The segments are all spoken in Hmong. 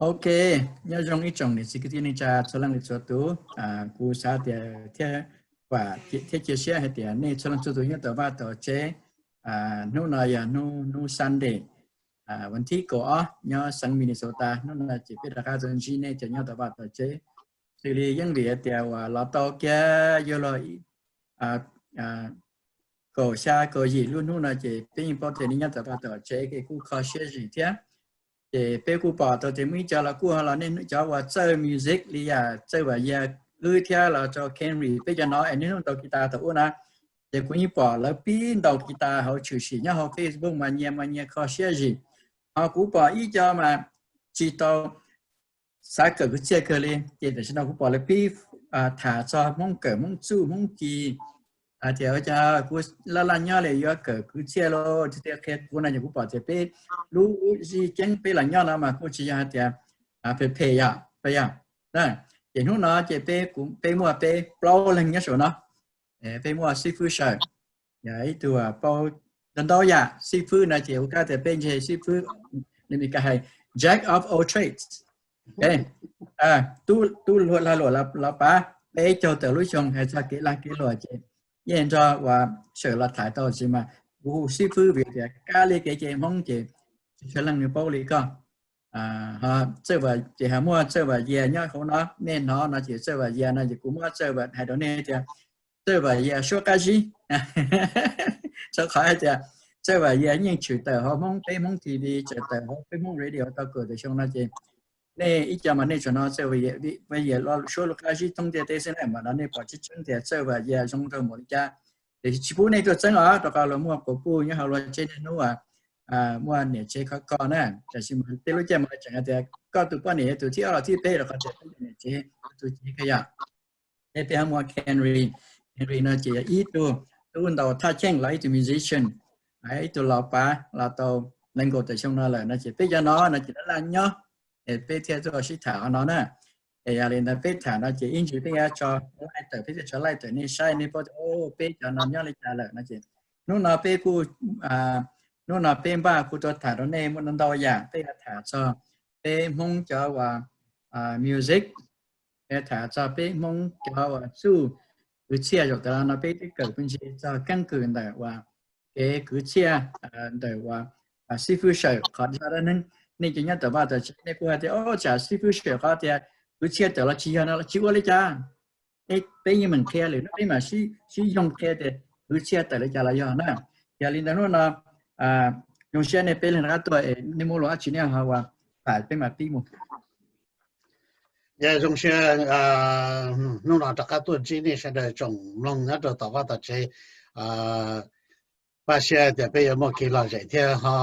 Ok, nyob zoo ib tsoom niam txiv kwv tij neej tsa txhua leej txhua tus. Kuv xav tias thiab vam thiab cia siab hais tias nej txhua leej txhua tus nyob tau vaj tau tsev. Hnub no yog hnub hnub Sunday, vas thib kaum ob nyob xeev Minnesota. Hnub no ces peb rov qab tuaj ntsib nej cov nyob tau vaj tau tsev. Xws li yeej vim tias uas los tau kiag yuav luag kaum xya kaum yim lub hnub no ces peb yeej paub tias nej nyob tau vaj tau tsev es kuj kho siab zim thiab. Ces peb kuj pom tau tias muaj ib co los kuj ho los nej cov uas txawj music li yam Txawj Vam Yias wb thiab los rau Kenry peb cov no es niaj hnub ntaus kitas thaum ub na. Ces kuv yeej pom lawv pib ntaus kitas hauv tshwm sim nyob hauv Facebook mas nyias mas nyias kho siab zim. Ho kuv pom ib co mas tsis tau xav kawm kwv txhiaj kawg li, ces tam sim no kuv pom lawv pib tham txog Hmoob kawm Hmoob txuj Hmoob ci. Hais tias ua cas kuv laj laj nyob li yuav kawm kwv txhiaj lauj, tiag tiag qhia kuv no ces kuv pom tias peb lub zij ceeb peb los nyob no mas kuj tsis yog hais tias phem phem yom, yog. Ces hnub no ces peb, peb muaj peb plaub leeg nyob saum no. Peb muaj xib fwb Sawm, yog ib tug paub ntau ntau yam. Xib fwb no ces ua kab tias peb ntshe xib fwb, li Meskas hais Jack of all trades. Tub lag luam los pav, peb caug tawm lub xyoo hais txog kev lag kev luam ces yeej nrog uas Sawm los tham tau, tab sis mas kuv hu xib fwb vim tias kab li kev cai Hmoob ces tsis tshua leej nws paub li koj. Ho Txawj Vam, ces ho muaj Txawj Vam Yias nyob hauv no, nej hnov no ces Txawj Vam Yias no ces kuv muab Txawj Vam hais rau nej tias Txawj Vam Yias suab qab zib. Rau qhov hais tias Txawj Vam Yias yeej tshwm tawm hauv Hmoob, peb Hmoob T V, tshwm tawm hauv peb Hmoob radio tau kaum tawm xyoo no ces nej ib co mas nej tsuas hnov Txawj Vam Yias suab lub qab zib thoob ntiaj teb xwb na, mas no nej pom tseeb tseeb tias Txawj Vam Yias zoo nraug npaum li cas. Tiam sis tsis pub nej tuaj txeeb os, rau qhov luag muaj quas puj nyob hauv luag tsev niaj hnub uas muaj niam tsev khov kho na. Tab sis mas tej lub caij mas tseem hais tias koj tus poj niam yog tus thib ob los thib peb, rau qhov tias peb yog niam tsev tus txiv kawg yom. Es peb ho muaj Henry. Henry no ces yog ib tug tub ntaus thaj cheej los ib tug musician, ib tug los pav los tau nees nkaum tawm xyoo no lawm no ces peb cov no no ces laj laj nyob, es peb thiaj tuaj sib tham hauv no na. Es yog li ntawd peb tham no ces ib ntsis peb yuav tso laij tawm, peb thiaj tso laij tawm nej saib nej paub tias peb cov no nyob li cas lawm no ces hnub no peb kuj, hnub no peb npaj kuj tuaj tham rau nej muaj ntau yam, peb yuav tham txog peb Hmoob cov uas music, yuav tham txog peb Hmoob cov uas txuj kwv txhiaj. Zaum tas los no peb twb kawm me ntsis txog keeb kwm ntawm uas kev kwv txhiaj ntawm uas xib fwb Sawm qhov zaj dab neeg. Nej cov nyob tom vaj tom tsev nej kuj hais tias, o, tsam xib fwb Sawm qhov tias kwv txhiaj tawm los tsis yog no los tsis ua li cas. Peb yeej meem qhia lwm hnub peb mam sib yoog qhia tias kwv txhiaj tawm li cas los yog na. Yog li ntawd hnub no zoo siab nej peb leeg rov qab tuaj es nej muaj lus dab tsi nej ho ua, tham peb mam pib mus. Zoo siab hnub no rov qab tuaj ntsib nej sawv daws tsoom mloog nyob rau tom vaj tom tsev. Npaj siab tias peb yuav muaj kev lom zem thiab ho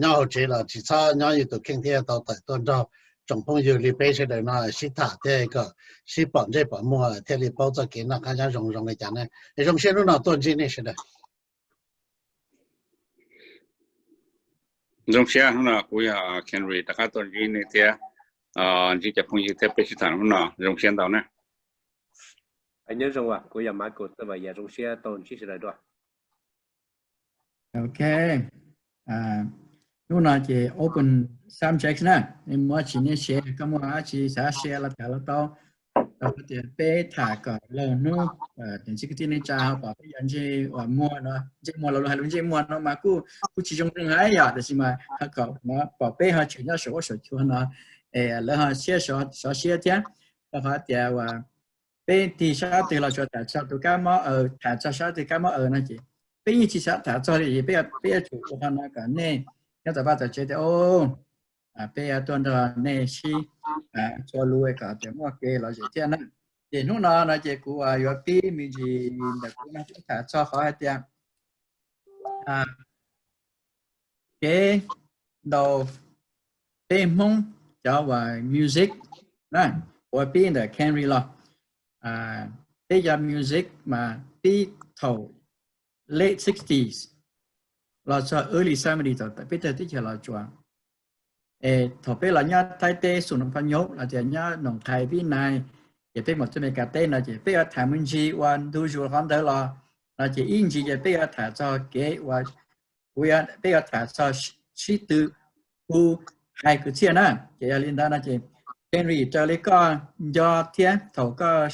nyob hauv tsev los tsis txhob nyob yus tus kheej thiab tau tawm tuaj nrog tsoom phooj ywg li peb sawv daws no sib tham thiab kom sib pom ntsej pom muag thiaj li paub txoj kev noj qab nyob zoo zoo li cas na. Zoo siab hnub no tuaj ntsib nej sawv daws. Zoo siab hnub no kuv yog Henry rov qab tuaj ntsib nej thiab ntsib cov phooj ywg thiab peb sib tham hnub no zoo siab ntau na. Nyob zoo, kuv yog Michael Txawj Vam Yias, zoo siab tau ntsib sawv daws dua. Ok, hnub no ces open subject na, nej muaj dab tsi nej share, koj muaj dab tsi xav share los tham los tau. Rau qhov tias peb tham kom laug hnub, ces kwv tij neej tsa ho pom peb yog ntsej uas muag no, ntsej muag los luag hais lus ntsej muag no mas kuj, kuj tsis zoo zoo hais yom, tab sis mas ho kom pom peb ho tseem nyob saum huab saum cua no, es lawv ho siab sov siab thiab. Rau qhov tias uas peb tig sab twg los tsuas tham txog tus kab mob aws, tham txog sab twg kab mob aws no ces peb yeej tsis xav tham txog li, peb, peb yuav tsum ua qhov no kom nej nyob tom vaj tom tsev tias, o, peb yuav tuaj nrog nej sib txhua lus kom tias muaj kev lom zem thiab na. Ces hnub no no ces kuv yuav pib me ntsis ntawm kuv no, peb tham txog qhov hais tias kev ntaus peb Hmoob cov uas music na, kuv pib ntawm Henry los. Peb cov music mas pib thaum late sixties los txog early seventies thaum peb tawg teb chaws los tsuas. Es thaum peb los nyob Thaib teb xus no pha nyob los tias nyob Noom Qhais Vib Nais, ces peb mus txog Amelikas teb no ces peb yuav tham me ntsis ua ntu zus qhov ntawd los, no ces ib ntsis ces peb yuav tham txog kev uas, kuv, peb yuav tham txog sib tw hu hais kwv txhiaj na. Ces yog li ntawd no ces Henry, raws li koj nco thiab thaum koj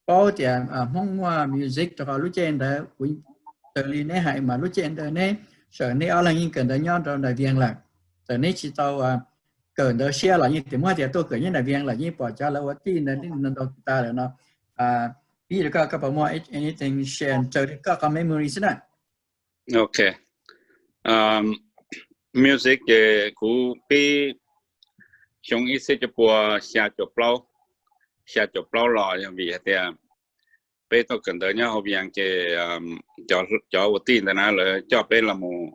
paub tias Hmoob muaj music rau qhov lub caij ntawd kuv, raws li neb hais mas lub caij ntawd neb sawv neb ob leeg yeej kawm ntawv nyob rau nram Vias lawm, txawm neb tsis tau kawm ntawv siab los yeej tias muab tias tuaj kawm nyob nram Vias lawm yeej pom cov lawv ua tij ntawd ntau tas lawm no. Pib rau koj, koj puas muaj anything share raws li koj qhov memory xwb na? Ok. Music ces kuv pib xyoo ib txhiab cuaj pua xya caum plaub, xya caum plaub los yog vim hais tias peb tuaj kawm ntawv nyob hauv Vias ces cov ua tij ntawd na lawv coj peb los mus,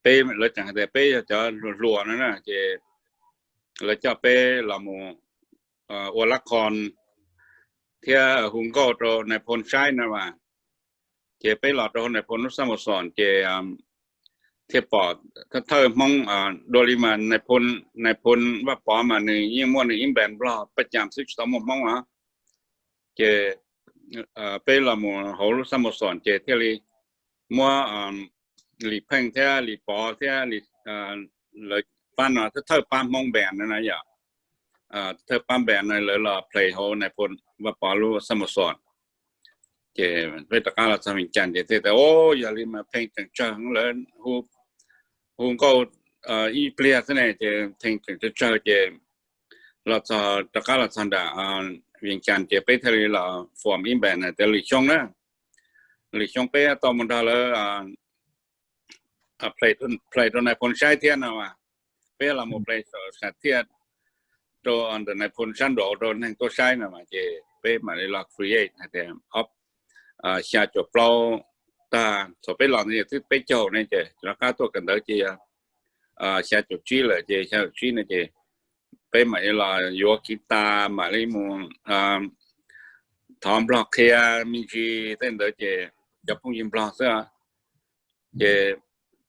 peb lawv tseem hais tias peb yog cov hluas hluas no na ces lawv coj peb los mus ua lab khon thiab hu nkauj rau nais phoo saib no mas. Ces peb los rau hauv nais phoo lub xab mos xoos ces thiaj pom thawj thawj Hmoob, dua li mas nais phoo Vaj Pov mas nws yeej muaj nws ib npas Nplog paj cam xwb tsis tau muaj Hmoob os. Ces peb los mus hauv lub xab mos xoos ces thiaj li muab Lis Pheej thiab Lis Pov thiab lawv pab no thawj thawj pab Hmoob npas no na yom. Thawj pab npas no lawv los play hauv nais phoo Vaj Pov lub xab mos xoos. Ces peb rov qab los txog Vias Cas ces thiaj tias, o, yog li mas pheej tseem tsawg, lawv hu nkauj ib pliag xwb ne ces pheej tseem tsawg tsawg ces los txog, rov qab los txog nram Vias Cas ces peb thiaj li los form ib npas na tias lwm xyoo na, lwm xyoo peb tau mus nrog lawv play rau nais phoo saib thiab no mas. Peb los mus play saum sam thiaj rau ntawm nais phoo sab nraud rau neeg tuaj saib no mas ces peb mam li los create hais tias xya caum plaub tag thaum peb los ntawd twb peb caug ne ces rov qab tuaj kawm ntawv ces yog xya caum tsib lawm ces xya caum tsib no ces peb mam li los yuav kiv tas mam li mus thov Nplog qhia me ntsis tej ntawd ces cov phooj ywg Nplog xwb. Ces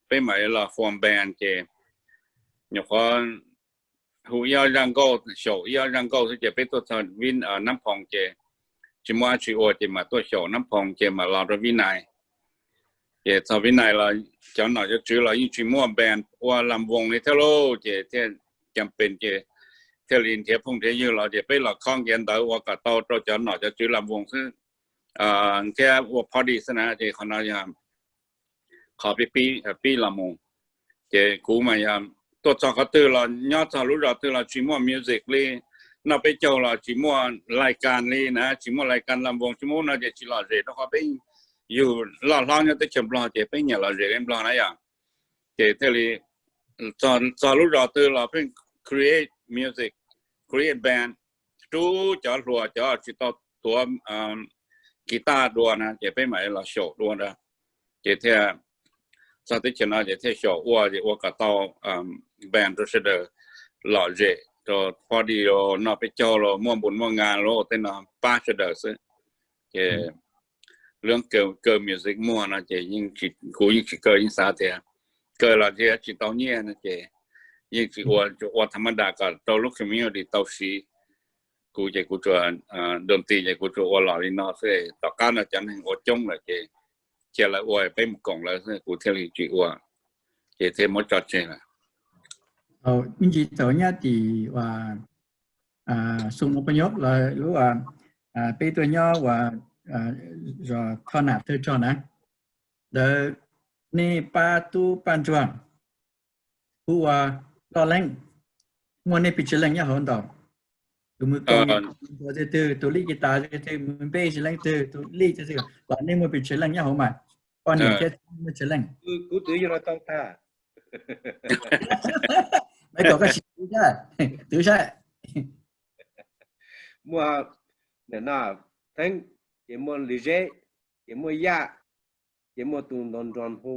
peb mam li los form band ces nyuam qhuav hu ib ob zaj nkauj, xyaum ib ob zaj nkauj xwb ces peb tuaj txog Nab Phoos ces tsis muaj dab tsi ua ces mam tuaj xyaum Nab Phoos ces mam los rau Vib Nais. Ces txog Vib Nais los cov nom cov tswv los yeej tsis muaj band ua lam voos li thiab lauj, ces thiaj cas pes ces thiaj li nrhiav phooj nrhiav ywg los ces peb los khob nkiav ntawv ua kom tau rau cov nom cov tswv lam voos xwb thiab ua party xwb na. Ces qhov no yog qhov pib pib los mus. Ces kuv mas yog tuaj txog qhov twg los nyob txog lub zos twg los tsis muaj music li, noj peb caug los tsis muaj lais kas li na, tsis muaj lais kas lam voos tsis muaj no ces tsis lom zem rau qhov peb yug loj hlob nyob teb chaws Nplog ces peb nyiam lom zem li Nplog na yom. Ces thiaj li txog lub zos twg los pheej create music, create band, rub cov hluas cov tsis tau tuav guitar dua na ces peb mam li los xyaum dua na. Ces thiaj txog teb chaws no ces thiaj xyaum ua ces ua kom tau band rau sawv daws lom zem rau party los noj peb caug los muaj npun muaj nga los tej no pab sawv daws xwb. Ces lub kaw music muag no ces kuv yeej tsis kaw, yeej xav tias kaw los thiaj tsis tau nyiaj no ces yeej tsis ua, ua tha ma das kom rau lub community tau siv. Kuv ces kuv tsuas doos tis ces kuv tsuas ua los li no xwb, tom qab no cov neeg ua coob lawm ces cia lawv ua peb mus koom lawv xwb kuv thiaj li tsis ua, ces thiaj muab tso tseg lawm. Me ntsis thaum nyob tim Xoo Mus Paj Nyob los lub peb tuaj nyob uas zos Thoj Nam Tawg Rog na, ntawd nej pab tub Paj Ntsuag hu ua Loj Leej, muaj nej pes tsawg leej nyob hauv ntaus? Tus mus koom twg, tus lij kis tas twg, mus npe tsis leej twg, tus lij twg, los nej muaj pes tsawg leej nyob hauv mas? Poj niam thiab muaj tsawg leej? Kuv twv yog los tau tag. Maiv Kaum, koj sim twv saib, twv saib. Muaj Theeb, ces muaj Lis Zeb, ces muaj Yaj, ces muaj tus nrog nrog hu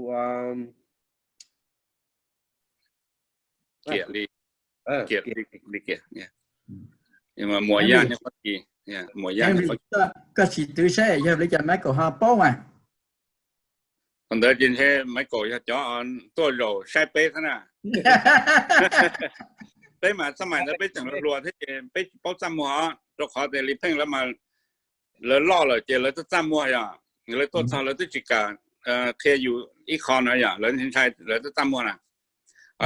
Kiam li, Kiam li, Kiam, Muam Yaj nyob Fab Kis, Muam Yaj nyob Fab Kis. Koj sim twv saib yog li cas Maiv Kaum ho paub mas. Thaum ntawd ces ntshe Maiv Kaum yog cov tuaj zaum saib peb xwb na. Peb mas xab mais ntawd peb tseem hluas thiab ces peb tsis paub txaj muag os, rau qhov tias Lis Pheej lawv mas lawv loj lawm ces lawv twb txaj muag yom, lawv tuaj txog lawv twb tsis kam qhia yus ib qho no yom, lawv ntshai lawv twb txaj muag na.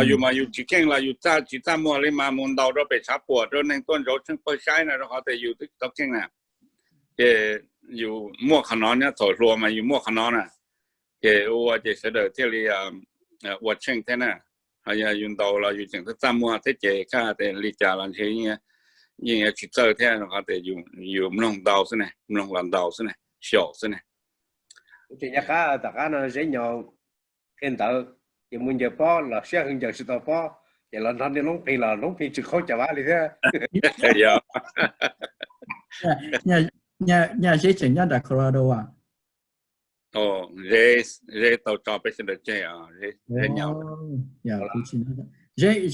Yus mas yus tsis keej los yus txaj tsis txaj muag li mas mus ntaus rau pem tshav puam rau neeg tuaj ntsoov tsheej pawg saib na, rau qhov tias yus twb tsis tau keej na. Ces yus muaj qhov no nyob thaum hluas mas yus muaj qhov no na, ces ua ces sawv daws thiaj li ua tsheej thiab na. Ho yog yus ntaus los yus tseem txaj txaj muag thiab ces kaj tias li cas los ntshe yeej yuav tsis txawj thiab, rau qhov tias yus mloog ntau xwb ne, mloog los ntau xwb ne, xyaum xwb ne. Ces nyob qab tom qab no Zeb Nyaus qhia ntawv, ces mus ncaws pob los siab heev ncaws tsis tau pob, ces los nrog niag Loob Pheej los Loob Pheej tsis qhaub cov vab li thiab. Nyaj Zeb tseem nyob nram Colorado as? Zeb tau tso peb sawv daws tseg, Zeb Nyaus.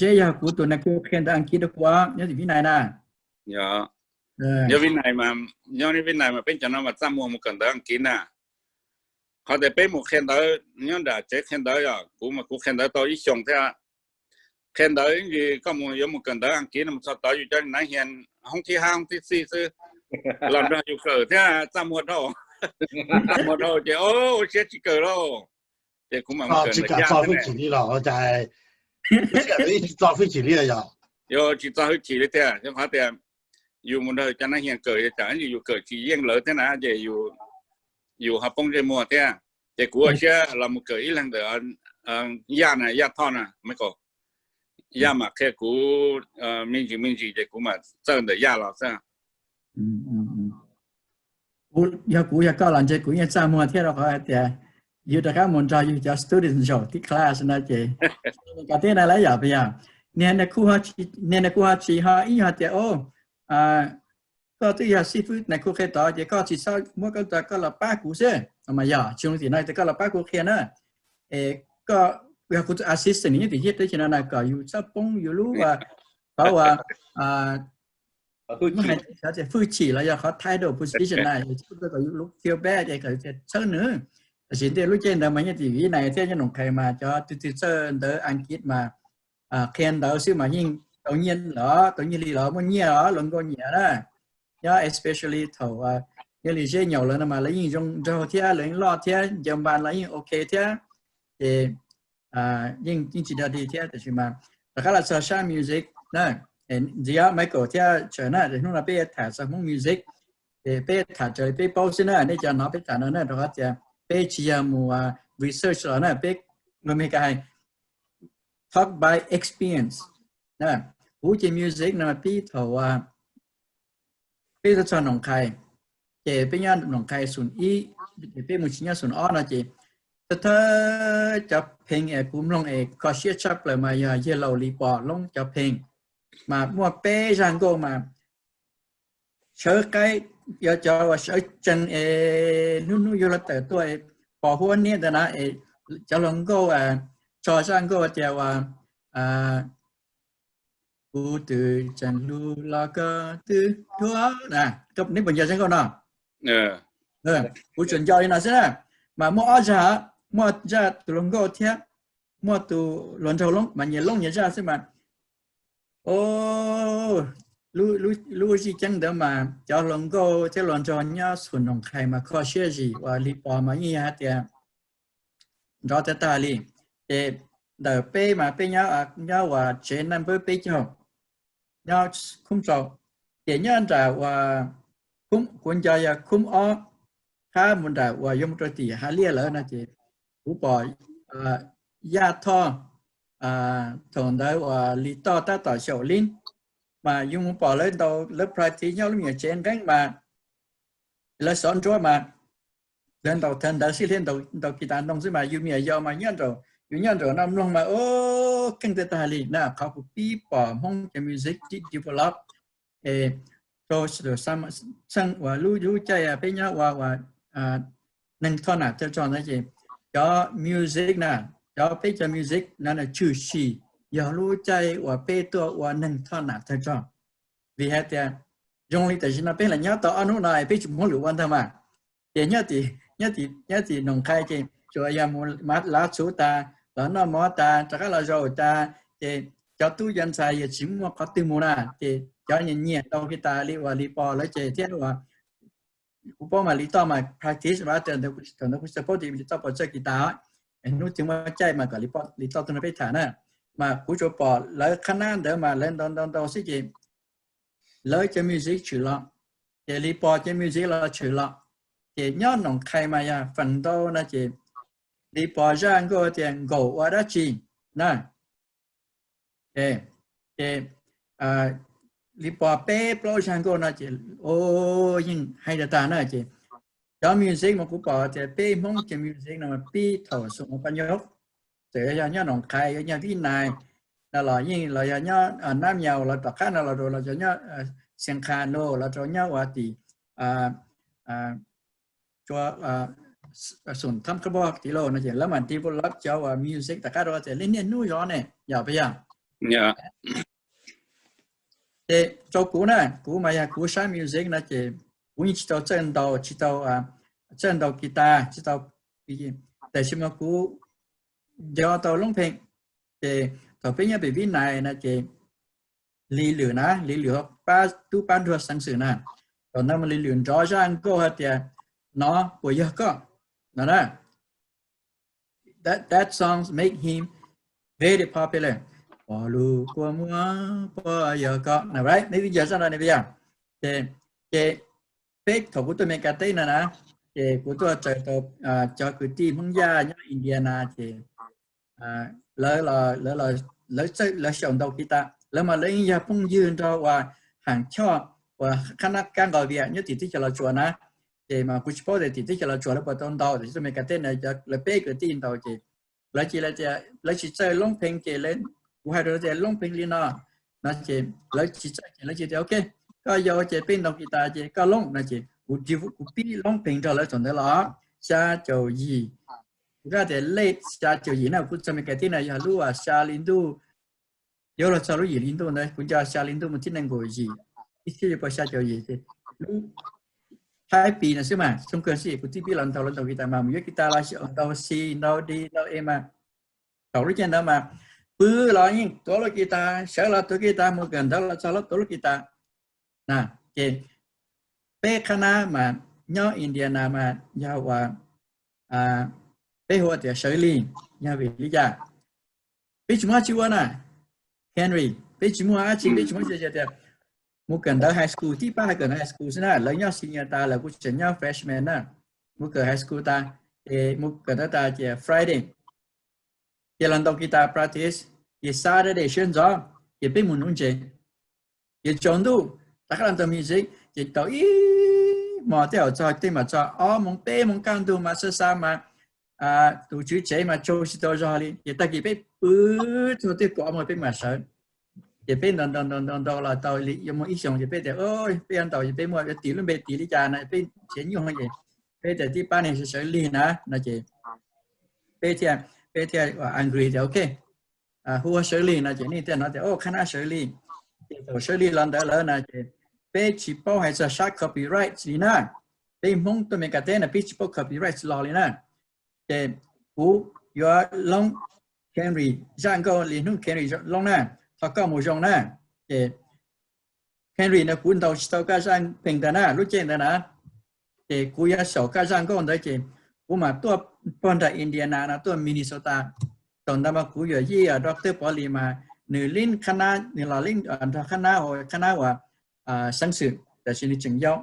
Zeb yog kuv tus neeg kuj qhia ntawv Askiv rau kuv nyob tim Vib Nais na. Nyob Vib Nais mas, nyob Vib Nais mas peb cov no mas txaj muag mus kawm ntawv Askiv na. Qhov tias peb mus qhia ntawv nyob nram tsev qhia ntawv, yog kuv mas kuv qhia ntawv tau ib xyoos thiab. Qhia ntawv ib ntsis koj mus yuav mus kawm ntawv Askiv no mus txog tod yus cov nav hias hoob thib hab hoob thib xij xwb los nrog yus kawm thiab txaj muag dhau. Txaj muag dhau ces ua siab tsis kawm lauj. Ces kuv mam mus kawm ntawv Yaj xwb ne. Tsis txo hwj chim li yog? Yog tsis txo hwj chim li tiag, rau qhov tias yus mus nrog cov nav hias kawm yog tsam ib ntsis yus kawm tsis yeej lawv thiab na ces yus ho poob ntsej muag thiab. Ces kuv ua siab los mus kawm ib leeg ntawm Yaj na, Yaj Thoj na, Michael. Yaj mam qhia kuv me ntsis me ntsis ces kuv mam txawj ntawm Yaj los xwb. Yog kuv yog koj los ntshe kuv yeej txaj muag thiab rau qhov hais tias yus rov qab mus nrog yus cov student zaum tib class no ces kov teb na lawm yom, puas yog? Niag, niag kuj ho tsis ho ib nyuag hais tias, o, koj twb yog xib fwb na, kuv qhia tod ces koj tsis txhob muab koj txog koj los pab kuv xwb mas yog tsis zoo li tim no tias koj los pab kuv qhia na. Es koj yog kuv tus assistant nyob tim teb chaws no na kom yus txhob poob yus lub, qhov uas hwj chim los yog qhov title position na, kom yus lub feel bad es kom yus txhawb nws. Tab sis ntiaj lub caij ntawd mas nyob tim Vib Nais thiab nyob Noom Qhais mas cov twg twg txawj ntawv Askiv mas qhia ntawv xwb mas yeej tau nyiaj los, tau nyiaj li los muaj nyiaj los luag nkauj nyiam na. Nyob especially thaum nyob li Zeb Nyaus lawv no mas lawv yeej zoo nraug thiab lawv yeej loj thiab ncaws npas los yeej ok thiab. Ces yeej yeej tsis dog dig thiab, tab sis mas rov qab los txog sab music na, ntxiv Michael thiab Tsawm na, ces hnub no peb tham txog Hmoob music, ces peb tham raws li peb paub xwb na, nej cov hnov peb tham no na, rau qhov tias peb tsis yog mus research los na, peb, luag Meskas hais talk by experience. Kuv ces music no pib thaum peb tuaj txog Noom Qhais, ces peb nyob Noom Qhais xum ib, ces peb mus tsis nyob xum ob no ces thawj thawj cov pheej es kuv mloog es kho siab tshaj plaws mas yog Yawg Laus Lis Pos Loob cov pheej, mas muaj peb zaj nkauj mas sawv qaib, yog cov uas sawv tsees es hnub hnub yuav luag tawm tuaj es pos huab niab ntawd na, es cov hluas nkauj tso zaj nkauj tias uas kuv twb tseem hlub los koj twb dhuav na, neb puas nco zaj nkauj no? Kuv tsuas nco li no xwb na, mas muaj ob zaj, muaj zaj tus hluas nkauj thiab muaj tus hluas nraug Loob, mas nyias Loob nyias zaj xwb mas. O, lub zij ceeb ntawd mas cov hluas nkauj thiab hluas nraug nyob xum Noom Qhais mas kho siab zim uas Lis Pos mas yeej yog hais tias nrov tag tag li. Ces ntawm peb mas peb nyob uas tsev number peb caug, nyob khoob rau, ces nyob nram uas kuv nco yog khoob ob, qab mus nram uas yuav mus rau tim Hav Liaj lawm no ces kuv pom Yaj Thoj, thaum ntawd uas Lis Toj tab tom xyaum li, mas yus mus pom lawv ntaus lawv practice nyob lub me nyuam tsev nqeeb mas lawv xov nruab mas lawv ntaus thawv ntawv xwb thiab ntaus kis tas ntoo xwb mas yus me nyuam yaus mas nyob nraum, yus nyob nraum no mloog mas o, keej tag tag li na. Qhov kuv pib pom Hmoob cov music develop es rau xeeb uas lub lub caij peb nyob ua uas neeg thoj nam thawj rog ntawd ces cov music na, cov peb cov music no tshwm sim yog lub caij uas peb tuaj ua neeg thoj nam thawj rog. Vim hais tias zoo li tam sim no peb los nyob tau ob hnub no peb tsis muaj hauj lwm ua ntag mas. Ces nyob tim, nyob tim Noom Qhais ces tsuas yog mus lav txhuv tas los noj mov tas rov qab los zaum tas, ces cov tub cov ntxhais yeej tsis muaj qhov twg mus na, ces cov nyiam nyiam ntaus guitar li uas Lis Pos lawv ces thiab uas kuv paub mas Lis Toj mas practice mas thaum ntawd kuv suppose tias Lis Toj puas txawj guitar, hnub twg muaj caij mas kom Lis Toj tuaj nrog peb tham na. mas kuv tsuas pom lawv qhab nab ntawd mas lawv ntaus ntaus ntaus xwb ces lawv cov music tshwm los, ces Lis Pos cov music los tshwm los, ces nyob Noom Qhais mas yog feem ntau no ces Lis Pos zaj nkauj tias nkaum ua dab tsi na. Ces Lis Pos peb plaub zaj nkauj no ces yeej hais tag tag na ces cov music mas kuv pom tias peb Hmoob cov music no mas pib thaum xu paj nyob, txawm yog nyob Noom Qhais, yog nyob Vib Nais no los yeej los yog nyob Nab Nyas los tom qab no los rau los nyob Xeev Kha no los rau nyob ua tim xum thab kab poj tim lauj no ces lawv mas develop cov uas music tom qab rau tias lej niaj hnub zov ne yog puas yog? Ces rau kuv na, kuv mas yog kuv sab music no ces kuv yeej tsis tau txawj ntaus, tsis tau txawj ntaus guitar, tsis tau, tab sis mas kuv nco tau loob pheej. Ces thaum peb nyob pem Vib Nais no ces Lis Lwm na, Lis Lwm tub pab nruag xeev xwm na, thaum ntawd mas Lis Lwm nrov zaj nkauj hais tias Nov puas yog koj no na. That song make him very popular. Pom lub kua muag puas yog koj no, right? Nej twb nco zaj no ne puas yog? Ces peb thaum kuv tuaj Meskas teb no na, ces kuv tuaj tsaws tau cov kwv tij Hmoob Yaj nyob Indiana ces lawv, lawv xyaum ntaus guitar, lawv mas lawv yeej yog phooj ywg nrog uas Ham Choj uas qhab nab kab nqos vias nyob tim teb chaws Los Tsuas na. Ces mas kuv tsis paub tias tim teb chaws Los Tsuas lawv puas tau ntaus, tiam sis tuaj Meskas teb no lawv peb kwv tij ntaus ces lawv cia li tias lawv tsis txawj loob pheej ces kuv hais rau lawv tias loob pheej li no, no ces lawv tsis txawj ces lawv cia tias ok, koj yau ces peb ntaus guitar ces koj loob no ces kuv, kuv pib loob pheej nrog lawv thaum ntawd los xya caum yim. Kuv hais tias late xya caum yim na, kuv txog Meskas teb no yog lub xya hli ntuj, yuav luag txog lub yim hli ntuj ntawd, kuv nco xya hli ntuj mus thib nees nkaum yim, ib txhiab cuaj pua xya caum yim ces lub Thaib Pis no xwb mas, xyoo kawg xwb kuv twb pib los ntaus, los ntaus guitar mas mus yuav guitar los ntaus C, ntaus D, ntaus E mas. Thaum lub caij ntawd mas pw los yeej tuav lub guitar, sawv los tuav guitar, mus kawm ntawv los txog los tuav lub guitar. Ces peb qhab nab mas nyob Indiana mas yog uas peb hu tias Sawv Lig, yog vim li cas? Peb tsis muaj dab tsi ua na, Henry, peb tsis muaj dab tsi, peb tsis muaj dab tsi tias mus kawm ntawv high school, tib pab hais kawm ntawv high school xwb na, lawv nyob senior tas lawm kuv tseem nyob freshman na, mus kawm high school tas, ces mus kawm ntawv tas ces Friday ces los ntaus guitar practice, ces Saturday sawv ntxov ces peb mus nuv ntses. Ces tsaus ntuj rov qab los ntaus music ces tau ib hmos tej zaum txog tej mam txog ob moos peb moos kaj ntug mas xa xa mas tus tswv tsev mas tsaug tsis tau zog li ces tag kis peb pw txog tej kaum ob moos peb mam sawv. Ces peb ntaus ntaus ntaus ntaus ntaus los tau li yuav muaj ib xyoos ces peb tias peb yuav ntaus ces peb muaj yuav tis lub npe tis li cas no peb nrhiav nyuj ces peb tias tib pab niag Sawv Lig na no ces peb thiaj, peb thiaj agree tias ok, hu ua Sawv Lig no ces nej thiaj hnov tias o qhab nab Sawv Lig. Ces thaum Sawv Lig los ntawd lawm no ces peb tsis paub hais txog sab copyright li na. Peb Hmoob tuaj Meskas teb no peb tsis paub copyright law li na. Ces kuv yuav loob Henry zaj nkauj li hnub Henry loob na, thov koj mus zoo na. Ces Henry no kuv ntaus tsis tau koj zaj pheej ntawd na lub caij ntawd na. Ces kuv yuav xyaum koj zaj nkauj ntawd ces kuv mam tuaj pog nram Indiana no tuaj Minnesota. Thaum ntawd mas kuv yuam yij doctor Pov Lis mas nws lead qhab nab, nws los lead nrog qhab nab, qhab nab uas xeev xwm, tab sis nws tseem yau.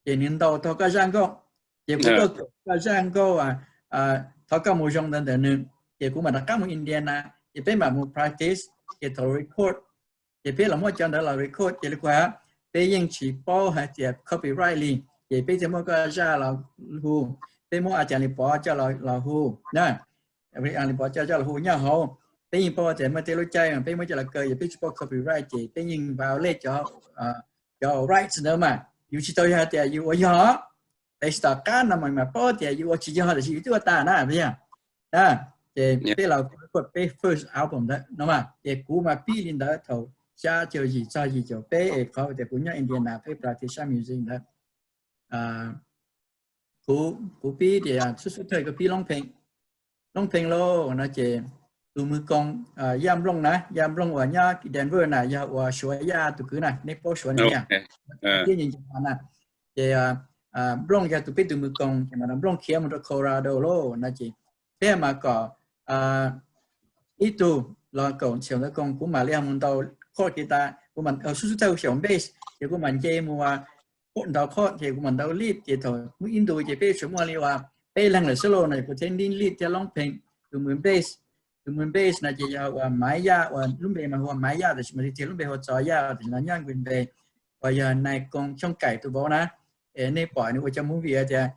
Ces nws ntaus tau koj zaj nkauj, ces kuv tuaj kawm koj zaj nkauj thov koj mus zoo ntawd ntawm nws, ces kuv mam rov qab mus Indiana, ces peb mam mus practice, ces thaum record ces peb los muab cov ntawd los record ces li kuv hais, peb yeej tsis paub hais tias copyright li, ces peb thiaj muab koj zaj los hu, peb muab A Cas Lis Pov coj los hu na, Lis Pov coj los hu nyob hauv. Peb yeej paub tias muaj tej lub caij peb muab coj los kaw ces peb tsis paub copyright ces peb yeej violate cov, cov rights ntawd mas yus tsis tau yog tias yus ua yog, tab sis tom qab no mas mas paub tias yus ua tsis yog tab sis yus twb ua tas na, yog. Ces peb los record peb first album ntawd no mas ces kuv mas pib li ntawd thaum xya caum yim txog yim caum peb es qhov tias kuv nyob Indiana peb practice sab music ntawd. Kuv, kuv pib tias xub xub thawj kuv pib loob pheej, loob pheej lauj no ces tus Mws Koos, Yaj Nplooj na, Yaj Nplooj uas nyob Denver na yog uas Suav Yaj tus kwv na, nej paub Suav na, thiab nce nce na. Ces Nplooj yog tus peb tus Mws Koos ces mas Nplooj khiav mus rau Colorado lauj no ces peb mas kom ib tug los kaum xyaum ntawv koos kuv mam li mus ntaus chord guitar, kuv mam xub xub thawj xyaum bass ces kuv mam nce mus ua ntaus chord ces kuv mam ntaus lead ces thaum muaj ib ntus ces peb tsuas muaj li uas peb leeg lawm xwb lauj no, kuv thiaj lead thiab loob pheej tus mus bass. Tus mus bass no ces yog uas Maiv Yaj uas lub npe mas hu ua Maiv Yaj tab sis mas tiag tiag lub npe hu ua Txos Yaj tiam sis no nyob Green Bay uas yog Nais Koos Xyooj Kaim tus vauv na. Es nej pom nws ua cov movie tias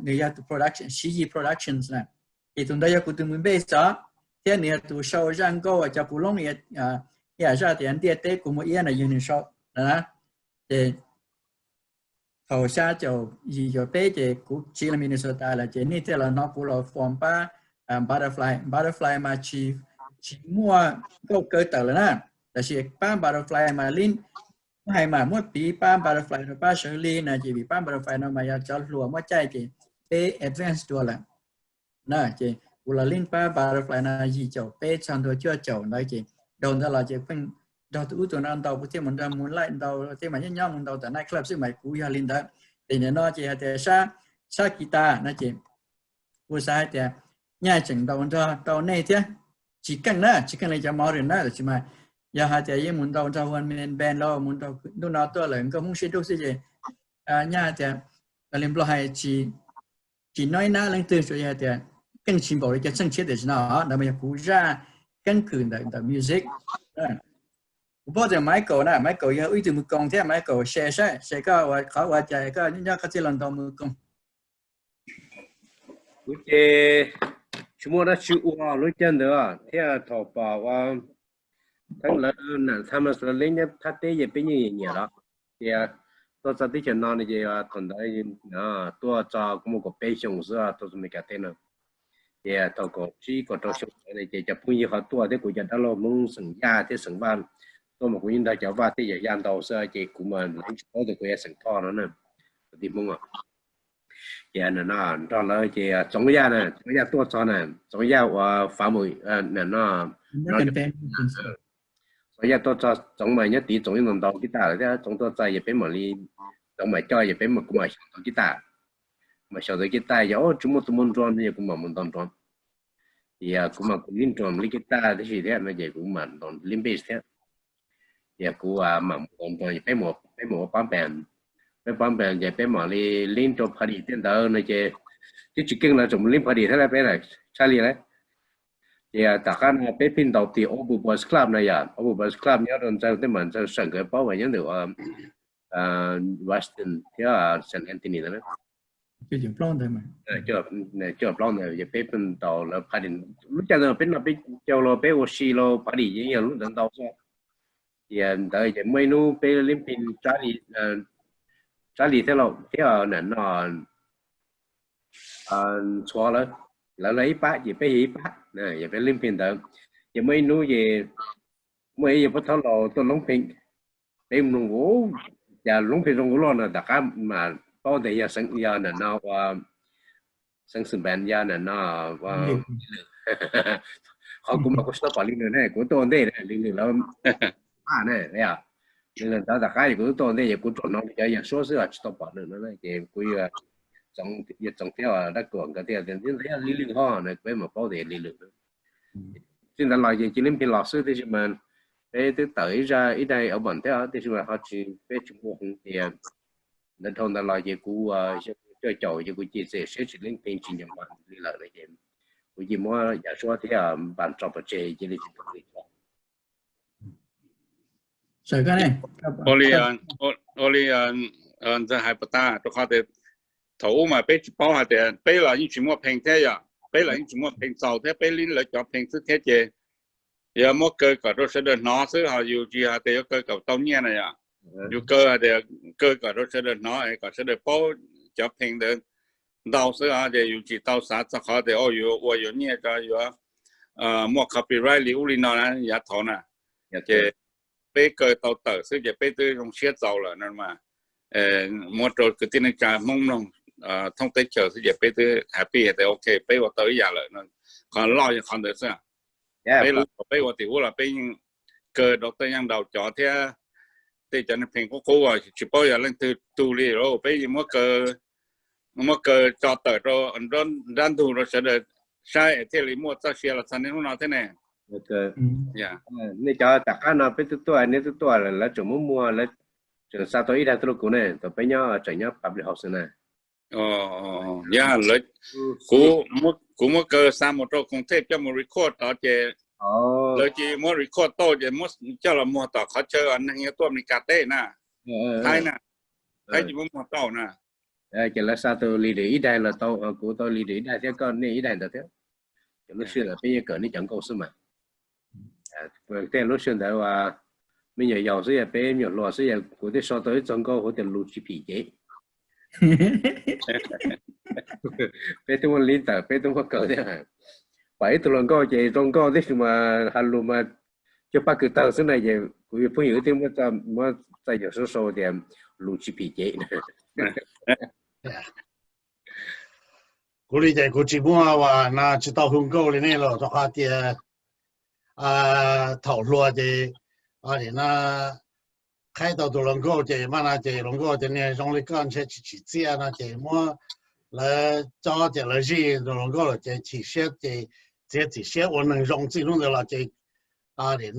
nws yog tus production Siv Yis Productions na. Ces tus ntawd yog kuv tus mus bass os, thiab nws yog tus sau zaj nkauj uas cov kuv loob ib yam zaj tias Ntiaj Teb Kuv Muaj Iab no yog nws sau na. Ces thaum xya caum yim caum peb ces kuv tsiv los Minnesota lawm ces nej thiaj los hnov kuv los form pab Butterfly. Butterfly mas tsis, tsis muaj nkauj kaw tawm lawm na, tab sis pab Butterfly mas li muab hais mas muab piv pab Butterfly rau pab sawv li no ces vim pab Butterfly no mas yog cov hluas muab caij ces peb advance dua lawm na. Ces kuv los lead pab Butterfly no yim caum peb txog ntua cuaj caum ntawd ces dhau ntawd los ces pheej nrog tus ub tus no ntau, kuv thiaj mus nrog Moonlight ntau, thiab mas nyob nyob mus ntau tom night club xwb mas kuv yog li ntawd. Ces nim no ces hais tias sab, sab guitar no ces kuv xav hais tias nyaj tseem ntaus nrog tau nej thiab, tsis keej na, tsis keej li cov modern na, tab sis mas yog hais tias yeej mus ntaus nrog one man band los mus nrog ntuj no tuaj lawm nkauj Hmoob sib dub xwb ces nyaj hais tias li Nplog hais tsis, tsis noj ib nab leej twg, tsuas yog hais tias keej tsis npaum li cov txheej tshiab tiam sis no. Ntawd mas yog kuv zaj keeb kwm ntawm ntawm music. Kuv paub tias Michael na, Michael yog ib tug mus koos thiab, Michael share saib, share koj ua qhov ua cas koj nyob koj thiaj los ntaus mus koos. Kuv ces tsis muaj dab tsi ua lub caij ntawd thiab thaum pom ua theeb lawv nam Thomas lawv leeb nyob thaj teb ces peb yeej nyiam los. Ces tuaj txog teb chaws no no ces thaum ntawd tuaj txog kuv muaj kaum peb xyoo xwb tuaj txog Meskas teb no. Ces thaum kaum tsib kaum rau xyoo ntawd ces cov phooj ywg ho tuaj thiab kuv cov dab laug Hmoob xeem Yaj thiab xeem Vaj tuaj mas kuv yeej nrog cov Vaj thiab cov Yaj ntau xwb ces kuv mas tsis paub tias kuv yog xeem Thoj no na, kwv tij Hmoob os. Ces no nrog lawv ces Txoov Yaj na, Txoov Yaj tuaj txog na, Txoov Yaj uas fav mus no, Txoov Yaj tuaj txog, Txoov mas nyob tid, Txoov yeej ntau ntau kiv tas lawm thiab, Txoov tuaj txog ces peb mam li, Txoov mam coj ces peb mam, kuv mam xyaum ntau kiv tas, mam xyaum ntau kiv tas yog tsis muaj tus muaj nroo no yog kuv mam mus ntau nroo. Ces kuv mam kuv lead drum lead guitar tib si thiab no ces kuv mam lead bass thiab. Ces kuv mam mus ntau nroo, peb mus ua pub band, peb pub band ces peb mam li lead rau party tej ntawd no ces twb tsis keej los tseem mus lead party thiab peb na, tshaj li lawm. Ces tom qab no peb pheej ntaus tim Old Boys Club no yom, Old Boys Club nyob rau Ntxawg, tej mas Ntxawg Sawm nkawd paub mas nyob ntawm Washington thiab Saint Anthony ntawd. Cuaj plaub ntawd ces peb pheej ntaus lawv party, lub caij ntawd peb noj peb caug los peb ua si los party ces yog lub ntawd ntau xwb. Ces ntawd ces muaj ib hnub peb lead pheej Tsab Lis thiab los thiab nam no Ntxhuav lawv, lawv los ib pab ces peb yog ib pab, yog peb lead pheej ntawd. Ces muaj ib hnub ces muaj ib yawg Pab Thaub Laus tuaj loob pheej, peb mloog cas loob pheej zoo ua luaj no tom qab mas paub tias yog nam no ua Xeev Xwm Band, yog nam no Li Lwm. Qhov kuv mas kuv tsis tau pom Li Lwm ne, kuv tuaj ua ntej Li Lwm lawv pab ne, Li Lwm ntawd tom qab ces kuv twb tuaj ua ntej ces kuv tsuas hnov cov yawg suab xwb os tsis tau pom nws no ces kuv yuav Txoov thiab Dab Kuam nkawd thiaj tias ntawd yog Li Lwm ho no peb mam paub tias Li Lwm. Txij ntawd los ces cia lead pheej los xwb tiam sis mas peb twb tawm ib zaj ib daim album thiab tiam sis mas ho tsis, peb tsis muaj hwv tias ntawd dhau ntawd los ces kuv cuaj caum ces kuv cia li siab tsis lead pheej tsis nco npam li lawm no ces kuv cia li muab yawg suab thiab npam tso pov tseg cia li tsis tau li. Ua li Ntxawg hais puas tag, rau qhov tias thaum ub mas peb tsis paub hais tias peb los yeej tsis muaj pheej thiab yom, peb los yeej tsis muaj pheej txaus thiab, peb lead lawv cov pheej xwb thiab ces yog muab kaw kom rau sawv daws hnov xwb ho yus tsis hais tias yuav kaw kom tau nyiaj na yom. Yus kaw hais tias kaw kom rau sawv daws hnov kom sawv daws paub cov pheej ntawd ntau xwb os, ces yus tsis tau xav txog qhov tias yus ua yuav nyiaj tso, yuav muaj copyright li ub li no na yav thaud na. Ces peb kaw tau tawm xwb ces peb twb zoo siab txaus lawm no mas. Muab rau kwv tij neej tsa Hmoob mloog thoob teb chaws xwb ces peb twb happy tias ok peb ua tau ib yam lawm no. Qhov loj yog qhov ntawd xwb. Peb los peb ua tim ub los peb yeej kaw rau tej yeej nraus cov thiab tej cov neeg pheej qub qub tsis paub yog leej twg tug li los peb yeej muab kaw tso tawm rau nrab ntug rau sawv daws saib thiaj li muaj txoj sia los txog niaj hnub no thiab ne. Nej cov tom qab no peb twb tuaj, nej twb tuaj lawv tseem muab muag, lawv tseem xa tau ib daim tuaj rau kuv ne, thaum peb nyob tseem nyob public house na. Yog, kuv muab kaw xa mus rau Koom Thej coj mus record tod ces lawv cia muab record tau ces muab coj los muag tom qhov chaw neeg yuav tuaj Amelikas teb na, Thaib na, Thaib cia muab muag tau na. Ces lawv xa tau li ib daim los tau, kuv tau li ib daim thiab, koj nej ib daim ntawd thiab. Ces lub sij hawm peb yeej kawm nej cov nkauj xwb mas. Tej lub sij hawm ntawd me nyuam yaus xwb, yog peb me nyuam hluas xwb, yog kuv twb sau tau ib txoj nkauj hu tias Lus Tsis Phim Cev. Peb twb muaj lib tawm, peb twb muaj kaw thiab. Pom ib tug hluas nkauj ces zoo nkauj tib si mas has lus mas cuag paj kws tawg xwb na, ces kuv phooj ywg twb muab txais yog sau sau tias Lus Tsis Phim Cev. Kuv li ces kuv tsis muaj, tsis tau hu nkauj li nej los rau qhov tias thaum hluas ces no qhaib tau tus hluas nkauj ces mas no ces hluas nkauj ces niag zoo li koj ntshe tsis tsim txiaj no ces muab lawv cob ces lawv zij tus hluas nkauj lawm ces chim siab ces txiav txim siab ua neeg zoo txij hnub ntawd los ces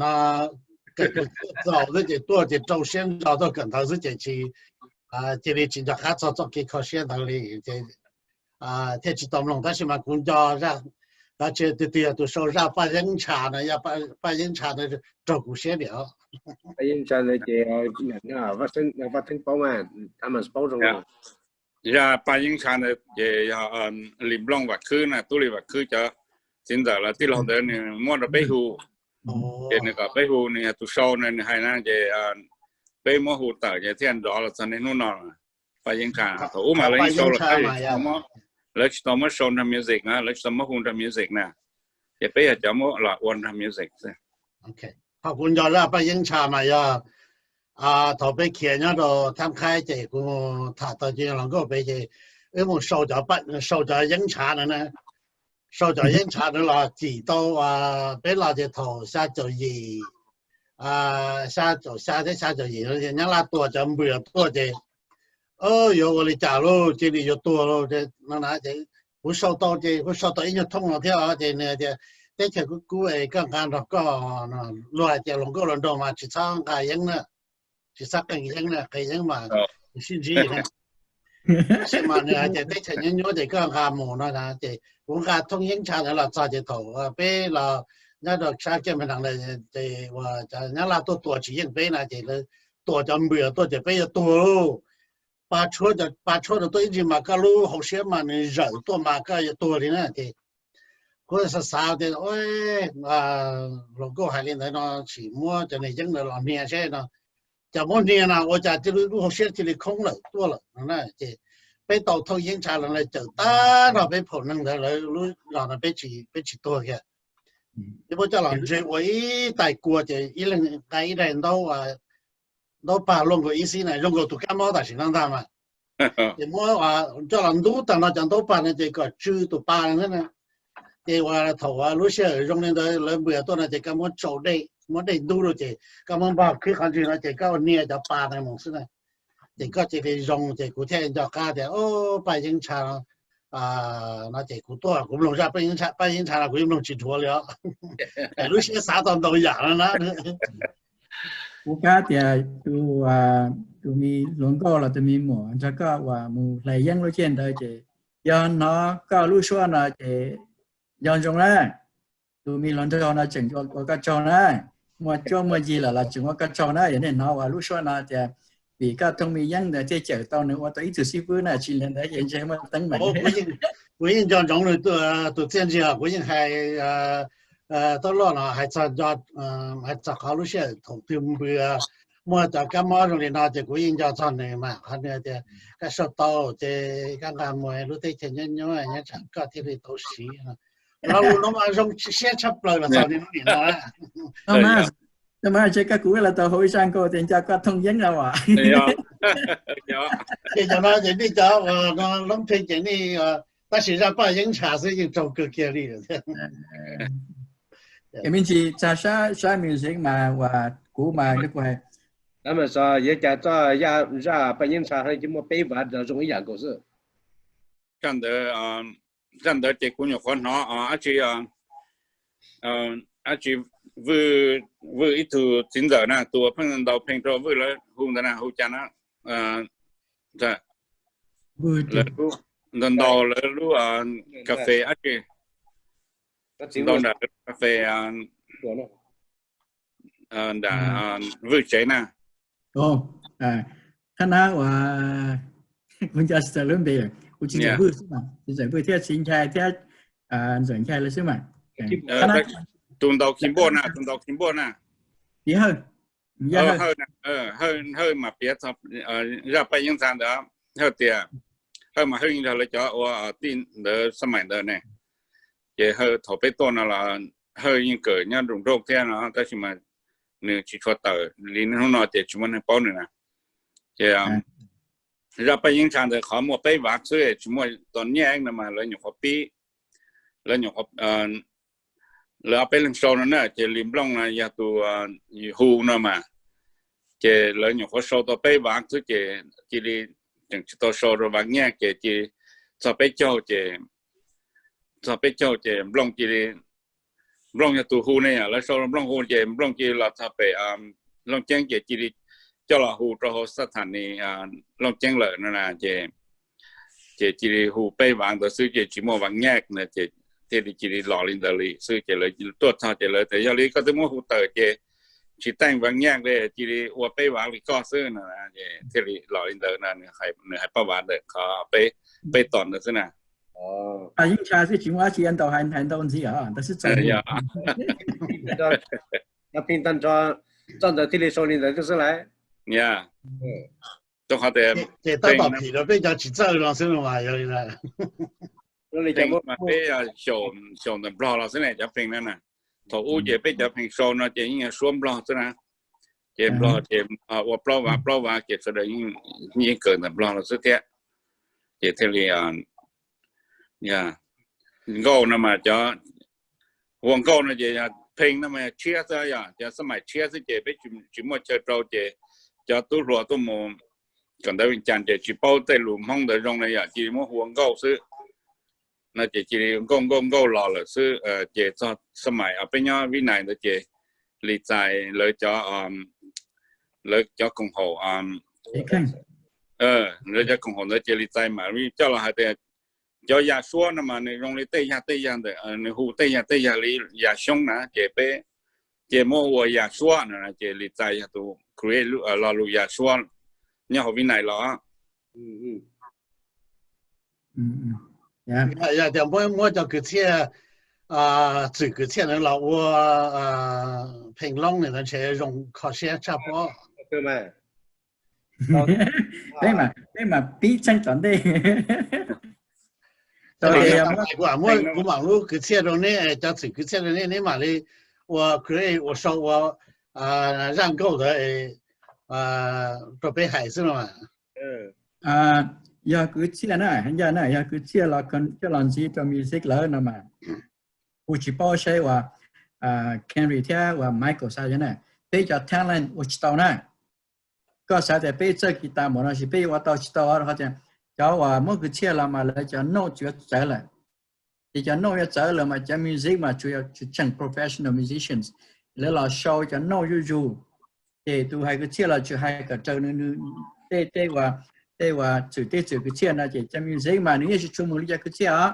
no kawm kawm txaus xwb ces tuaj ces rau siab ntso tuaj kawm ntawv xwb ces tsis, cia li tsis nco qab txog txoj kev kho siab ntawd li ces thiaj tsis tau mloog. Tab sis mas kuv nco zaj, tab sis twg twg yog tus sau zaj Paj Yeeb Ntsha no, yog Paj Yeeb Ntsha no raug kuv siab diam. Paj Yeeb Ntsha no ces Vaj Theeb paub, Thomas paub zoo. Zaj Paj Yeeb Ntsha ntawd ces yog Lis Nplooj Vam Khwb na, Tub Lis Vam Khwb cov txiv ntxawm los tij laug ntawd nws muab rau peb hu. Ces nws kom peb hu, nws yog tus sau na, nws hais na ces peb muab hu tawm ces thiaj nrov los txog niaj hnub no. Paj Yeeb Ntsha thaum ub mas lawv yeej sau los, lawv tsis tau muab sau nrog music na, lawv tsis tau muab hu nrog music na, ces peb yog cov muab los ua nrog music xwb. Ho kuv nco zaj Paj Yeeb Ntsha mas yog thaum peb khiav nyob rau Thab Qhaib ces kuv tham tau cov hluas nkauj pem ces wb mus sau cov yeeb ntshav na, sau cov yeeb ntshav na los cim tau, peb los ces thaum xya caum yim, xya caum xya thiab xya caum yim Nyab Laj tua cov npws tuaj ces yuav ua li cas lauj, cia li yuav tuag lauj no na. Ces kuv sau tau ces kuv sau tau ib nyuag thooj no thiab ces nws tias teb chaws kub kub es koj nqa nrog koj, luag hais tias hluas nkauj hluas nraug mas tsis txhob nqa yeeb na, tsis txhob qee yeeb na, qee yeeb mas sib ntsib na. Tab sis mas nws hais tias teb chaws nyuab nyuab ces koj nqa mus no na. Ces kuv nqa thooj yeeb ntsha ntawd los txog ces thaum peb los nyob rau sab kiag me nees ces uas cov Nyab Laj tuaj tua tsis yeej peb na ces lawv tua cov npws tuaj ces peb yuav tuag lauj. Pa tshuab, pa tshuab rau tuaj ib ntsis mas koj lub hauv siab mas nws zawm tuaj mas koj yuav tuag li na. Ces kuv xav xav tias hluas nkauj hais li ntawd no sim muab cov niag yeeb ntawd los hnia seb no, cov muab hnia no ua cas cia li lub hauv siab cia li khoob lawm tuaj lawm no na. Ces peb tau thooj yeeb ntsha los cawm tag nrho peb phaum neeg ntawd lawv lub zos no peb tsis tuag kiag. Ces muab coj los ntse ua ib tais kua ces ib leeg nqa ib daim ntaub, ntaub pag luaj nkaus ib xib na, zoo nkaus tus kab mob tam sim no ntag mas. Ces muab coj los ntub tag nrho cov ntaub pag no ces kom tsw tus pa no na. Ces uas thaum uas lub sij hawm zoo li ntawd lawv npws tuaj no ces koj muab tsau dej, muab dej ntub rau ces koj muab npog khwb qhov ntswg no ces koj ua hnia cov pa no mus xwb na. Ces koj cia li zoo ces kuv thiaj nco qab tias o, Paj Yeeb Ntsha no ces kuv tuaj kuv mloog zaj Paj Yeeb Ntsha, Paj Yeeb Ntsha no kuv yeej mloog tsis dhuav li os. Lub siab xav tau ntau yam no na. Kuv pab tias tus, tus me hluas nkauj los tus me muam nrog koj uas mus hlais yeeb lub caij ntawd ces yog hnov koj lub suab no ces nco ntsoov na, tus me hluas nraug no tseem ua koj tsaug na, muaj cuab muaj yig lawm los tseem ua koj tsaug na. Yog nej hnov uas lub suab no tias vim koj thooj me yeeb ntawd thiaj cawm tau nws ua tau ib tug xib fwb na, tsis li ntawd ces ntshe muaj teeb meem. Kuv yeej nco ntsoov nws tus txiaj ntsig, kuv yeej hais tab loj no hais txog, hais txog qhov lub sij hawm thaum twg npws muaj cov kab mob zoo li no ces kuv yeej nco txog nws mas qhov nws tias koj sau tau ces koj nqa mus lub teb chaws nyuab nyuab nyob tsam koj thiaj li tau siv. Lo lus no mas zoo siab tshaj plaws los txog niaj hnub nim no. Mas tsev koj kuv los tau hauv ib zaj nkauj tias nco koj thooj yeeb no as. Ces cov no ces nej cov loob pheej ces nej, tab sis zaj Paj Yeeb Ntsha xwb yeej raug kawg kiag li. Es me ntsis txog sab music mas uas kuv mas kuv hais, tab mas txog yuav cas txoj zaj Paj Yeeb Ntsha cia muaj peb vav zoo ib yam nkaus xwb. Zaj ntawd, zaj ntawd ces kuv nyuam qhuav hnov dab tsi, dab tsi, Vwj, Vwj ib tug txiv ntxawm na, tus uas pheej ntaus pheej rau Vwj lawv hu ntawd na, hu cas na, lawv ntaus ntaus lawv lub cafe dab tsi, ntaus nram cafe nram Vwj tsev na. Thab nab uas kuv nco tsis txog lub npe, kuv tsis ntxawm Vwj xwb mas, tsis ntxawm Vwj thiab txiv Nchai thiab ntxawm Nchai lawv xwb mas. Tus ntaus keyboard na, tus ntaus keyboard na. Piav Hawj, Hawj, Hawj mas piav zaj paj yeeb ntxhab ntawd, Hawj tias, Hawj mas Hawj yog lawv cov ua tij ntawd xab maim ntawd ne. Ces Hawj thaum peb tuaj no los Hawj yeej kawm nyob nroog nroog thiab no tab sis mas nws tsis tshua tawm li hnub no ces tsis muaj neeg paub nws na. Ces zaj paj yeeb ntxhab ntawd qhov muaj peb vav xwb, tsis muaj tos nyiaj no mas lawv nyuam qhuav pib, lawv nyuam qhuav, lawv ob peb leeg sau no na, ces Lis Nplooj no yog tus hu no mas, ces lawv nyuam qhuav sau tau peb vav xwb ces cia li tseem tsis tau sau rau vav nyaj ces cia li txog peb caug ces, txog peb caug ces Nplooj cia li, Nplooj yog tus hu ne, lawv sau Nplooj hu ces Nplooj cia li los txog pem Looj Ceeb ces cia li coj los hu rau hauv xab thas nis Looj Ceeb lawm no na. Ces cia li hu peb vav ntawd xwb ces tsis muaj vav nyaj na, ces thiaj li cia li los li ntawd li xwb ces lawv tuaj txog ces lawv tias yog li koj twb muab hu tawm ces tsis teej vav nyaj li, cia li ua peb vav li koj xwb no, thiaj li los li ntawd no. Nws hais paj vav ntawm qhov peb tos ntawd xwb na. Yeej tshaj xwb, tsis muaj dab tsi ntau, hais ntau ntxiv os, ntawd xwb txog. Cov pheej tag nrho txoj ntawd thiaj li sau li ntawd xwb lawm. Rau qhov tias ces tab tom phim rau peb cov tsis txawj no xwb no mas yog li ntawd. Peb xyaum ntawm Nplog los xwb ne, cov pheej no na. Thaum ub ces peb cov pheej sau no ces yeej yog suab Nplog xwb na. Ces Nplog ces ua plaub vav plaub vav ces sawv daws yeej kawm ntawm Nplog los xwb thiab. Ces thiaj li nkauj no mas cov, hu nkauj no ces yog pheej no mas yog tshiab xwb, yog cov xab maim tshiab xwb ces peb tsis muaj chaw rau ces cov tub hluas tuaj mus kawm ntawv Vias Cas ces tsis paub tej lus Hmoob ntawd zoo li, yog cia li muab hu ua nkauj xwb no ces cia li nkauj nkauj nkauj los lawm xwb. Ces txog xab maim peb nyob Vib Nais ntawd ces Lis Txais lawv cov, lawv cov koom haum, lawv cov koom haum ntawd ces Lis Txais mam li coj los hais tias cov yas suab no mas nws zoo li tej yag tej yag ntawm, nws hu tej yag tej yag li yas xyoob na ces peb ces muab ua yas suab no ces Lis Txais yog tus create lo lus yas suab nyob hauv Vib Nais los. Yog tias muab cov kwv txhiaj, txwm kwv txhiaj ntawd los ua pheej loob ntawd ntshe zoo kho siab tshaj pob. Peb mas pib txheej tom ntej. Kuv mam lub kwv txhiaj rau neb, cov txwm kwv txhiaj rau neb, neb mam li ua create ua sau ua zaj nkauj ntawd rau peb hais xwb no. Yog kwv txhiaj na, yog na, yog kwv txhiaj los coj los ntxiv rau music lawm no mas, kuv tsis paub seb uas Henry thiab uas Michael xav yog na, peb cov talent ua tsis tau na. Koj xav tias peb txawj kis tas npaum no sis peb yuav ua tau tsis tau, rau qhov tias cov uas muab kwv txhiaj los mas lawv cov nauj tsuas yuav txawv lawm. Ces cov nauj yuav txawv lawm mas cov music mas tsuas yog tseem professional musicians, lawv los sau cov nauj zuj zus. Ces tus hais kwv txhiaj los tsuas hais kom raws nws tej, tej uas, tej uas txwm, tej txwm kwv txhiaj no ces cov music mas nws yeej tsis tshua mus li cov kwv txhiaj os.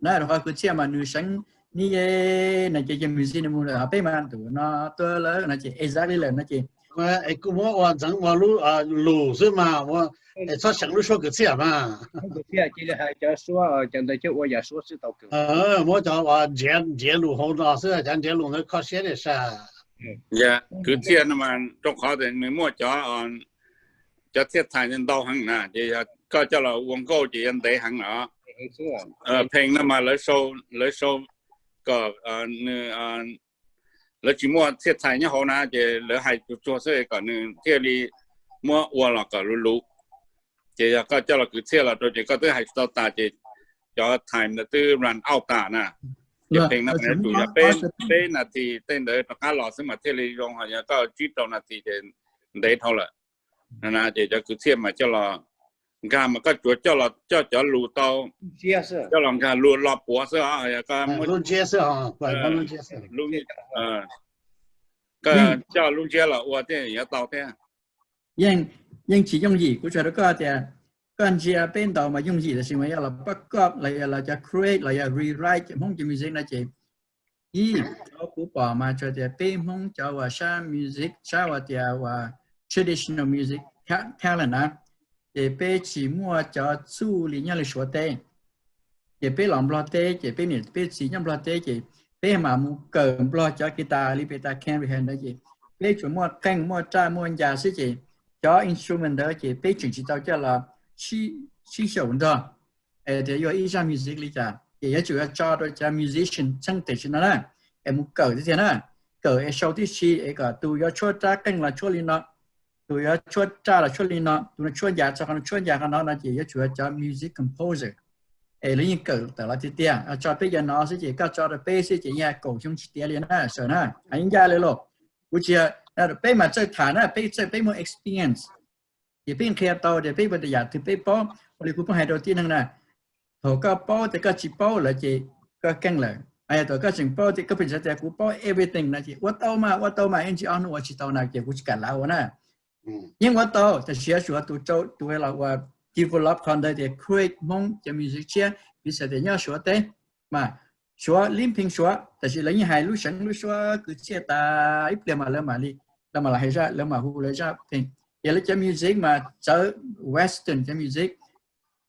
Na rau qhov kwv txhiaj mas nws seev ni ye no ces cov music nws mus lawm, ho peb mas ntu no tuaj lawm no ces exactly lawm no ces kuj muab ua ntxeev ua lub lus xwb mas, es txhob seev lub suab kwv txhiaj mas. Kwv txhiaj cia li hais cov suab, cov ntawd coj ua yam suab xwb tau kawg. Muab cov uas nrhiav lus hauv no xwb, cov nrhiav lus ntawd kho siab tiag sas. Kwv txhiaj no mas rau qhov tias nws muaj cov, cov txhiaj txhais ntau heev na, ces yog koj coj los ua nkauj ces yuav ntev heev os. Pheej no mas lawv sau, lawv sau kom nws, lawv tsis muaj txhiaj txhais nyob hauv na, ces lawv hais tsuag tsuag xwb kom nws thiaj li muab ua los kom luv luv. Ces yog koj coj los kwv txhiaj los rau ces koj twb hais tsis tau tas ces cov time ntawd twb run out tas na. Ces pheej no mas yuav tsum yog peb, peb nas this tej ntawd rov qab los xwb mas thiaj li zoo, ho yog koj tsib rau nas this ces ntev dhau lawm na. Ces cov kwv txhiaj mas coj los Nkag mas koj tsuas coj los coj cov lus tau, coj los nkag lus los puav xwb os. Koj coj lub ntsiab los ua thiab yuav tau thiab. Yeej tsis yooj yim, kuv tsuas hais rau koj tias koj ntsia peb ntaus mas yooj yim, tab sis mas yog los pab koj los yog los cov create los yog rewrite cov Hmoob cov music no ces, ib, cov kuv pom mas tsuas tias peb Hmoob cov uas sab music, sab uas tias uas traditional music talent na, ces peb tsis muaj cov txuj li nyob li Suav teb. Ces peb los Nplog teb ces peb niam peb txiv nyob Nplog teb ces peb mam mus kawm Nplog cov guitar li peb tas Kenry hais ntawd ces peb tsuas muaj qeej muaj raj muaj ncas xwb ces cov instrument ntawd ces peb tseem tsis tau coj los sib xyaum nrog tias yuav ib zaj music li cas ces yuav tsum yuav tso rau cov musician txheej tam sim no na, es mus kawm tib tiag na, kawm es sau tib si es kom tus yuav tshuab rab qeej los tshuab li no, tus yuav tshuab raj los tshuab li no, tus no tshuab ncas txog qhov no tshuab ncas qhov no no ces yuav tsum yuav cov music composer es lawv yeej kawm tawm los tiag tiag. Tso peb cov no xwb ces koj tso rau peb xwb ces yeej kaum xyoo tsis tiav li na sawv na, yeej ncaj li lauj. Kuv tsis, peb mas txawj tham na, peb txawj peb muaj experience ces peb qhia tau tias peb puas yam twg peb paub. Ua li kuv pheej hais rau tib neeg na, thaum koj paub tias koj tsis paub lawm ces koj keej lawm. Yog thaum koj tseem paub tias koj pheej xav tias kuv paub everything no ces ua tau mas ua tau mas, ib ntsis ob hnub ua tsis tau na ces kuv tsis kam lav ua na. Yeej ua tau, tab sis yuav tsum tus rau tus los uas develop qhov ntawd tias create Hmoob cov music tshiab, piv xam tias nyob Suav teb mas Suav lib pheej Suav tab sis lawv yeej hais lub seev lub suab kwv txhiaj tas ib pliag mas lawv mam li, lawv mam los hais zaj, lawv mam hu lawv zaj pheej. Ces lawv cov music mas txawv western cov music,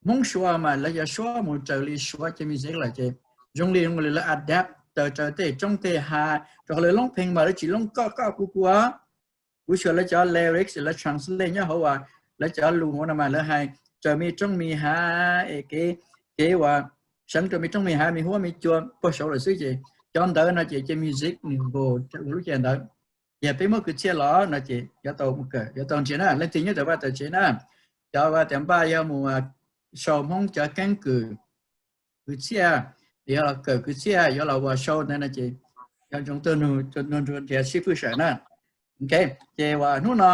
Hmoob Suav mas lawv yuav suab mus raws li Suav cov music lawm ces zoo li zoo li lawv adapt raws raws tej roob tej hav, rau qhov lawv loob pheej mas lawv tsis loob koj koj kuv kuv. Kuv xyuas lawv cov lyrics lawv translate nyob hauv uas lawv cov lus hauv no mas lawv hais raws me roob me hav es kev, kev uas seev rau me roob me hav me huab me cua puag saud lawm xwb ces cov ntawd no ces cov music nws nkaus ua lub caij ntawd. Yog peb muab kwv txhiaj los no ces yuav tau mus kawm yuav tau nrhiav na, leej twg nyob rau vaj tau tsev na, cov vaj tias npaj yog mus sau Hmoob cov keeb kwm kwv txhiaj, yog los kawm kwv txhiaj yuav los ua sau ntawd no ces yog ntsoov tuaj nrog nrhiav sib fwj sawm na. Ces uas hnub no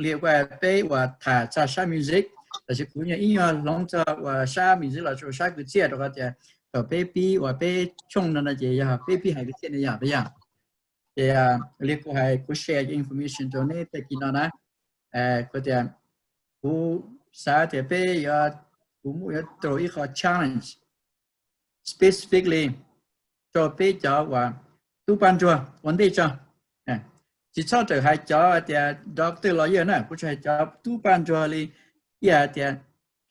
li kuj peb uas tham txog sab music, tab sis kuv nyuag ib nyuag hloov txog uas sab music los rau sab kwv txhiaj rau qhov tias thaum peb pib uas peb tshooj no no ces yog peb pib hais kwv txhiaj ne yog peb yog. Ces li kuv hais kuv share cov information rau neb tag kis no na, kuv tias kuv xav tias peb yuav, kuv muaj yuav rau ib qho challenge specifically rau peb cov uas tub paj nruag ua ntej tso. Tsis txhob rawm hais cov tias doctor lawyer na, kuv tsuas hais cov tub paj nruag li ib yam tias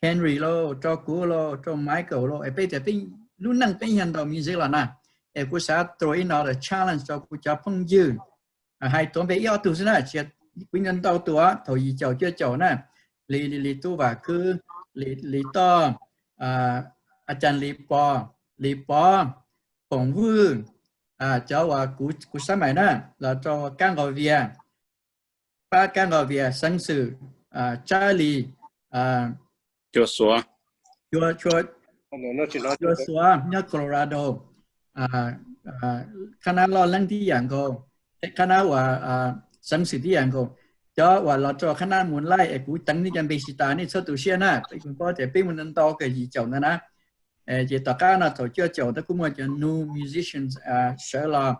Henry lauj, rau kuv lauj, rau Michael lauj, es peb tias peb lub neej peb yog ntaus music los na, es kuv xav throw ib no challenge rau kuv cov phooj ywg, hais tuav npe ib ob tug xwb na, tsis, kuv ntau tus thaum yim caum cuaj caum na, li li Tub Vam Khwb, li Toj, a cas li Pov, li Pov, Foom Vwj, cov uas kuv xab mais na, los rau Kab Nqos Vias, pab Kab Nqos Vias, Xeev Xwm, Tsab Lis, Cua Xuav, Cua Xuav nyob Colorado, qhab nab loj leeb tib yam nkaus, qhab nab uas Xeev Xwm tib yam nkaus. Cov uas los rau qhab nab Moonlight es kuv teev nej cov npe tsis tas, nej txhob tu siab na, peb kuj paub tias peb muaj ntau kawg yim caum ntawd na. Ces tom qab no thaum cuaj caum ntawd kuj muaj cov new musicians sawv los.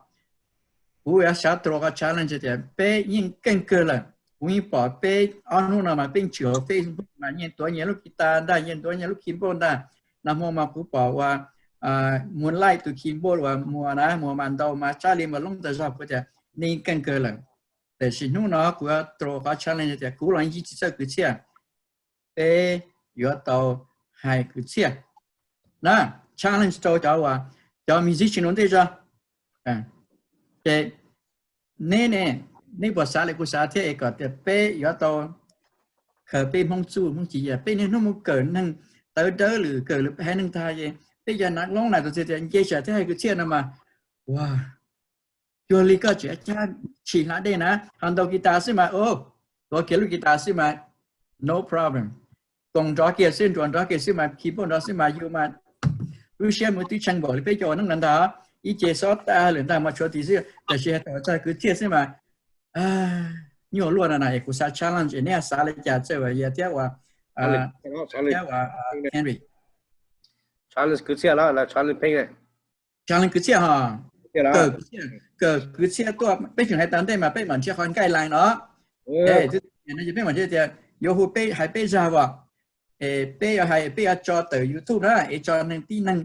Kuv yuav xav throw qhov challenge tias peb yeej keej kawg lawm, kuv yeej pom peb ob hnub no mas peb tshwm hauv Facebook mas yeej tuav nyias lub guitar ntag, yeej tuav nyias lub keyboard ntag. Nag hmo mas kuv pom uas Moonlight tus keyboard uas Muas na, Muas mas ntaus mas Tsab Lis mas loob tas zog, kuv tias nej yeej keej kawg lawm. Tiam sis hnub no kuv yuav throw qhov challenge tias kuv los yeej tsis txawj kwv txhiaj, peb yuav tau hais kwv txhiaj na, challenge rau cov uas cov musician ua ntej tso. Ces neb ne, neb puas xav li kuv xav thiab es kom tias peb yuav tau khaws peb Hmoob txuj Hmoob ci, yog peb niaj hnub mus kawm neeg tawv dawb lwm kawm lwm haiv neeg tag es peb cov nav loob na tus tias nce sab thiab hais kwv txhiaj no mas, ua, cuag li koj tseem cab tshis hlab dej na, ho ntaus guitar xwb mas, tuav kiag lub guitar xwb mas, no problem. Koos nrov kiag xwb, nruas nrov kiag xwb mas, keyboard nrov xwb mas, yus mas lub siab mus twb tshee npaum li peb cov ua neeb no ntag, ib ce xob tas lawm ntag mas tshuav tid xwb. Tab sis hais thaum txog kwv txhiaj xwb mas, nyuaj luaj no na, es kuv xav challenge es neb xav li cas txawj uas yog thiab uas Henry, challenge kwv txhiaj ho, kawm kwv txhiaj tuaj, peb tseem hais tas ntej mas peb mam nrhiav qhov guideline no. Peb mam nrhiav tias yuav hu peb hais peb zaj as, peb yuav hais peb yuav tso tawm YouTube na es tso neeg tib neeg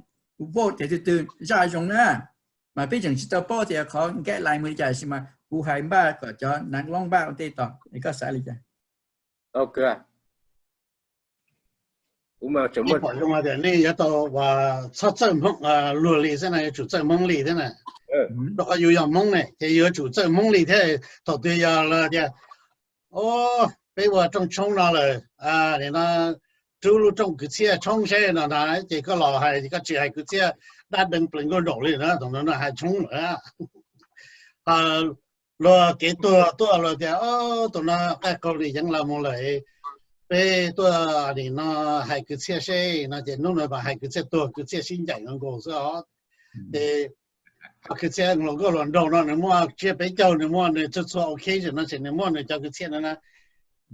vote tias tus twg zaj zoo na. Mas peb tseem tsis tau paub tias qhov guideline mus li cas tab sis mas kuv hais npaj kom cov nav loob npaj ua ntej tos es koj xav li cas. Pom zoo tias nej yuav tau ua txhob txawj Hmoob luag li xwb na, yuav tsum txawj Hmoob li thiab na. Rau qhov yus yog Hmoob ne ces yuav tsum txawj Hmoob li thiab. Thaum twg yog lawv tias, o, peb ua rooj tshoob no lawm, nim no rub lub rooj kwv txhiaj tshoob seb no na, ces koj los hais koj tsis hais kwv txhiaj dab deev plees nkauj nraum li na, thaum no no hais tshoob lawm. Luag kev tuag tuaj luag tias, o, tus no qaij qaug li yeev los mus lawm, peb tuaj nim no hais kwv txhiaj seb no ces hnub no mas hais kwv txhiaj tuag kwv txhiaj sib ncaim nkaus xwb os. Ces ho kwv txhiaj hluas nkauj hluas nraug no nws muaj tsiab peb caug, nws muaj nws txhua txhua occasion no ces nws muaj nws cov kwv txhiaj no na.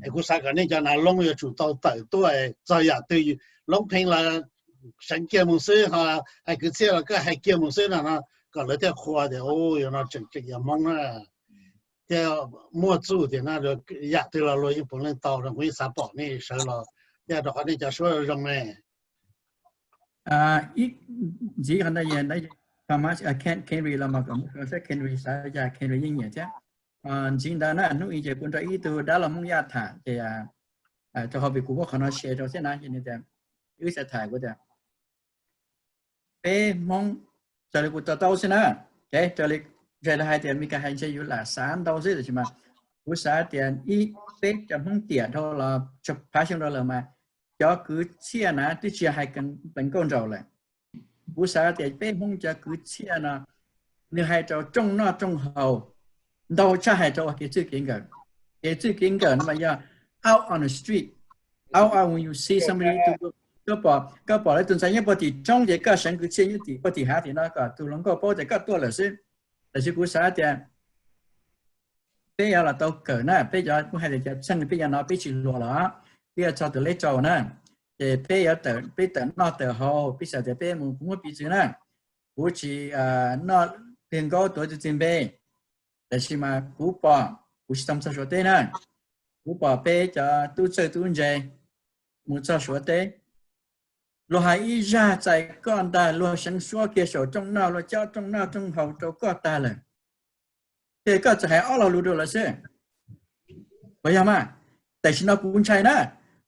Es kuv xav kom nej cov nav loob yuav tsum tau tawm tuaj, txog yam twg loob pheej los seev kiag mus xwb, ho hais kwv txhiaj los koj hais kiag mus xwb no no, kom lawv thiaj qhuas tias, o, yog no tseem tseem yog Hmoob na. Thiaj muaj txuj tias no, yam twg los luag yeej puav leej tau no, kuv yeej xav pom nej sawv los thiab rau qhov nej cov suab zoo ne. Ntxiv qhov ntawd, Thomas, Henry los mas kom saib Henry xav li cas, Henry yeej nyiam thiab. Ntxiv ntawd na, hnub i ces kuv nrog ib tug dab laug Hmoob Yaj tham ces rau qhov vim kuv muab qhov no share rau thiab na, ces nws tias, wb xav tham kuv tias peb Hmoob, raws li kuv to taub xwb na, raws li, raws li hais tias Meskas hais ntshe yus lam xav ntau xwb, tab sis mas kuv xav tias ib, peb cov Hmoob tiam dhau los phav xyoo dhau lawm mas cov kwv txhiaj na twb tsis hais plees nkauj nraum lawm. Kuv xav tias peb Hmoob cov kwv txhiaj no nws hais rau rooj noj rooj haus ntau tshaj hais rau kev txwj kev nkawm. Kev txwj kev nkawm no mas yog out on the street, out on when you see somebody, koj pom, koj pom lawv tus ntxhais nyob puag tim roob ces koj seev kwv txhiaj nyob tim puag tim hav tim no kom tus hluas nkauj paub tias koj tuaj lawm xwb. Tab sis kuv xav tias peb yuav los tau kawm na, peb cov kuj hais tias cov txheej peb cov no peb tsis hluas los, peb yuav txog tus leb rau na. Ces peb yuav, peb tawm noj tawm haus, peb xav tias peb mus, kuv muab piv txwv na, kuv tsis noj plig nkaub tuav tus txiv npe, tab sis mas kuv pom, kuv tsis tau txog Suav teb na, kuv pom peb cov tub txawj tub ntse mus txog Suav teb, luag hais ib zaj txais koj ntag, luag seev suab kiag saum rooj noj, luag cob rooj noj rooj haus rau koj tag lawm, ces koj txawm hais ob lo lus rau lawv xwb. Puas yog mas? Tam sim no kuv ntshai na,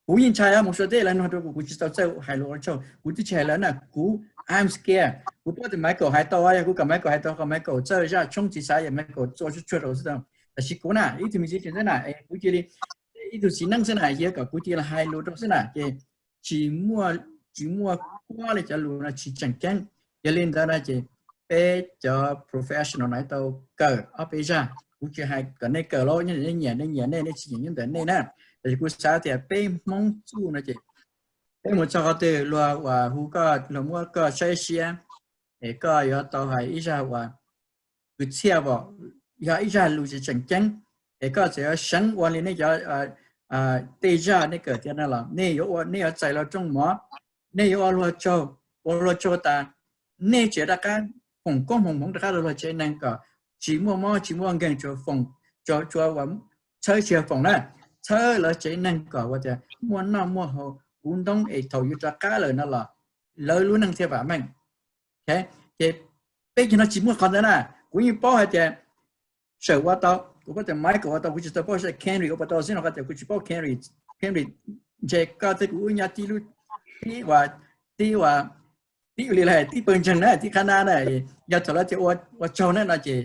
kuv yeej ntshai mus Suav teb lawv nug rau kuv, kuv tsis tau txawj hais lus ua tsaug, kuv twb tsis hais lawv na, kuv, I'm scared. Kuv paub tias Michael hais tau, yog kuv kom Michael hais tau, kom Michael txawj zaj tshoob txiv xav, yog Michael txua tsuag tsuag rau xwb tau. Tab sis kuv na, ib tug me txiv xwb na, kuv cia li, ib tug txiv neeb xwb na, yog kom kuv cia li hais lus rau xwb na, ces tsis muaj, tsis muaj kuab li, cov lus no tsis tseem ceeb. Yog li ntawd no ces peb cov professional no tau kawm ob peb zaj, kuv tsis hais kom nej kawm los nyob ntawm nej nyiam, nej nyiam nej, nej tsis nyiam nyob ntawm nej na. Tab sis kuv xav tias peb Hmoob txuj no ces peb mus txog qhov twg luag uas hu koj, luag muab koj saib siab, es koj yuav tau hais ib zaj uas kwv txhiaj, yog ib zaj lus tsis tseem ceeb, es koj txawm yuav seev ua li nej cov, tej zaj nej kawm tias no los nej yuav ua, nej yuav txais luag rooj mov, nej yuav ua luag tsaug, ua luag tsaug tas, nej tseem rov qab foom koob hmoov hmoov rov qab rau luag tsev neeg kom tsis muaj mob tsis muaj nkeeg, tsuas foom, tsuas, tsuas ua, txhawb tsis yog foom na, txhawb lawv tsev neeg kom ua tias muaj noj muaj haus, kuv ntoob es thaum yus rov qab lawm no los lawv lub neej thiaj vam meej. Ces peb cov no tsis muaj qhov ntawd na. Kuv yeej paub hais tias Sawm ua tau, kuv paub tias Michael ua tau, kuv tsis tau paub saib Henry ua puas tau xwb no, qhov tias kuv tsis paub Henry. Henry, ntshe koj thiab kuv wb nyob tib lub, tib ua, tib ua, tib ua li lawm, tib pawg ntseeg na, tib qhab nab na. Yog thaum lawv tias ua tsaug na no ces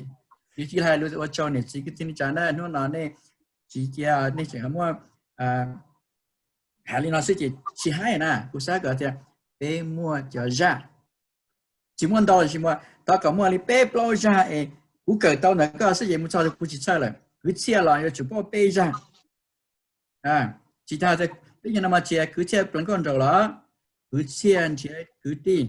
yus cia li hais lus ua tsaug niam txiv kwv tij neej tsa na, hnub no nej tsis cia, nej tseem muab hais li no xwb ces tsis haib na. Kuv xav kom tias peb muaj cov zaj, tsis muaj ntau, tsis muaj, thov kom muaj li peb plaub zaj es kuv kawm tau ntawm koj xwb ces mus txog kuv tsis txhawj lawm. Kwv txhiaj los yuav tsum paub peb zaj. Tsis tas peb cov no mas tsis kwv txhiaj pleev nkauj nraug los, kwv txhiaj nrhiav kwv tij,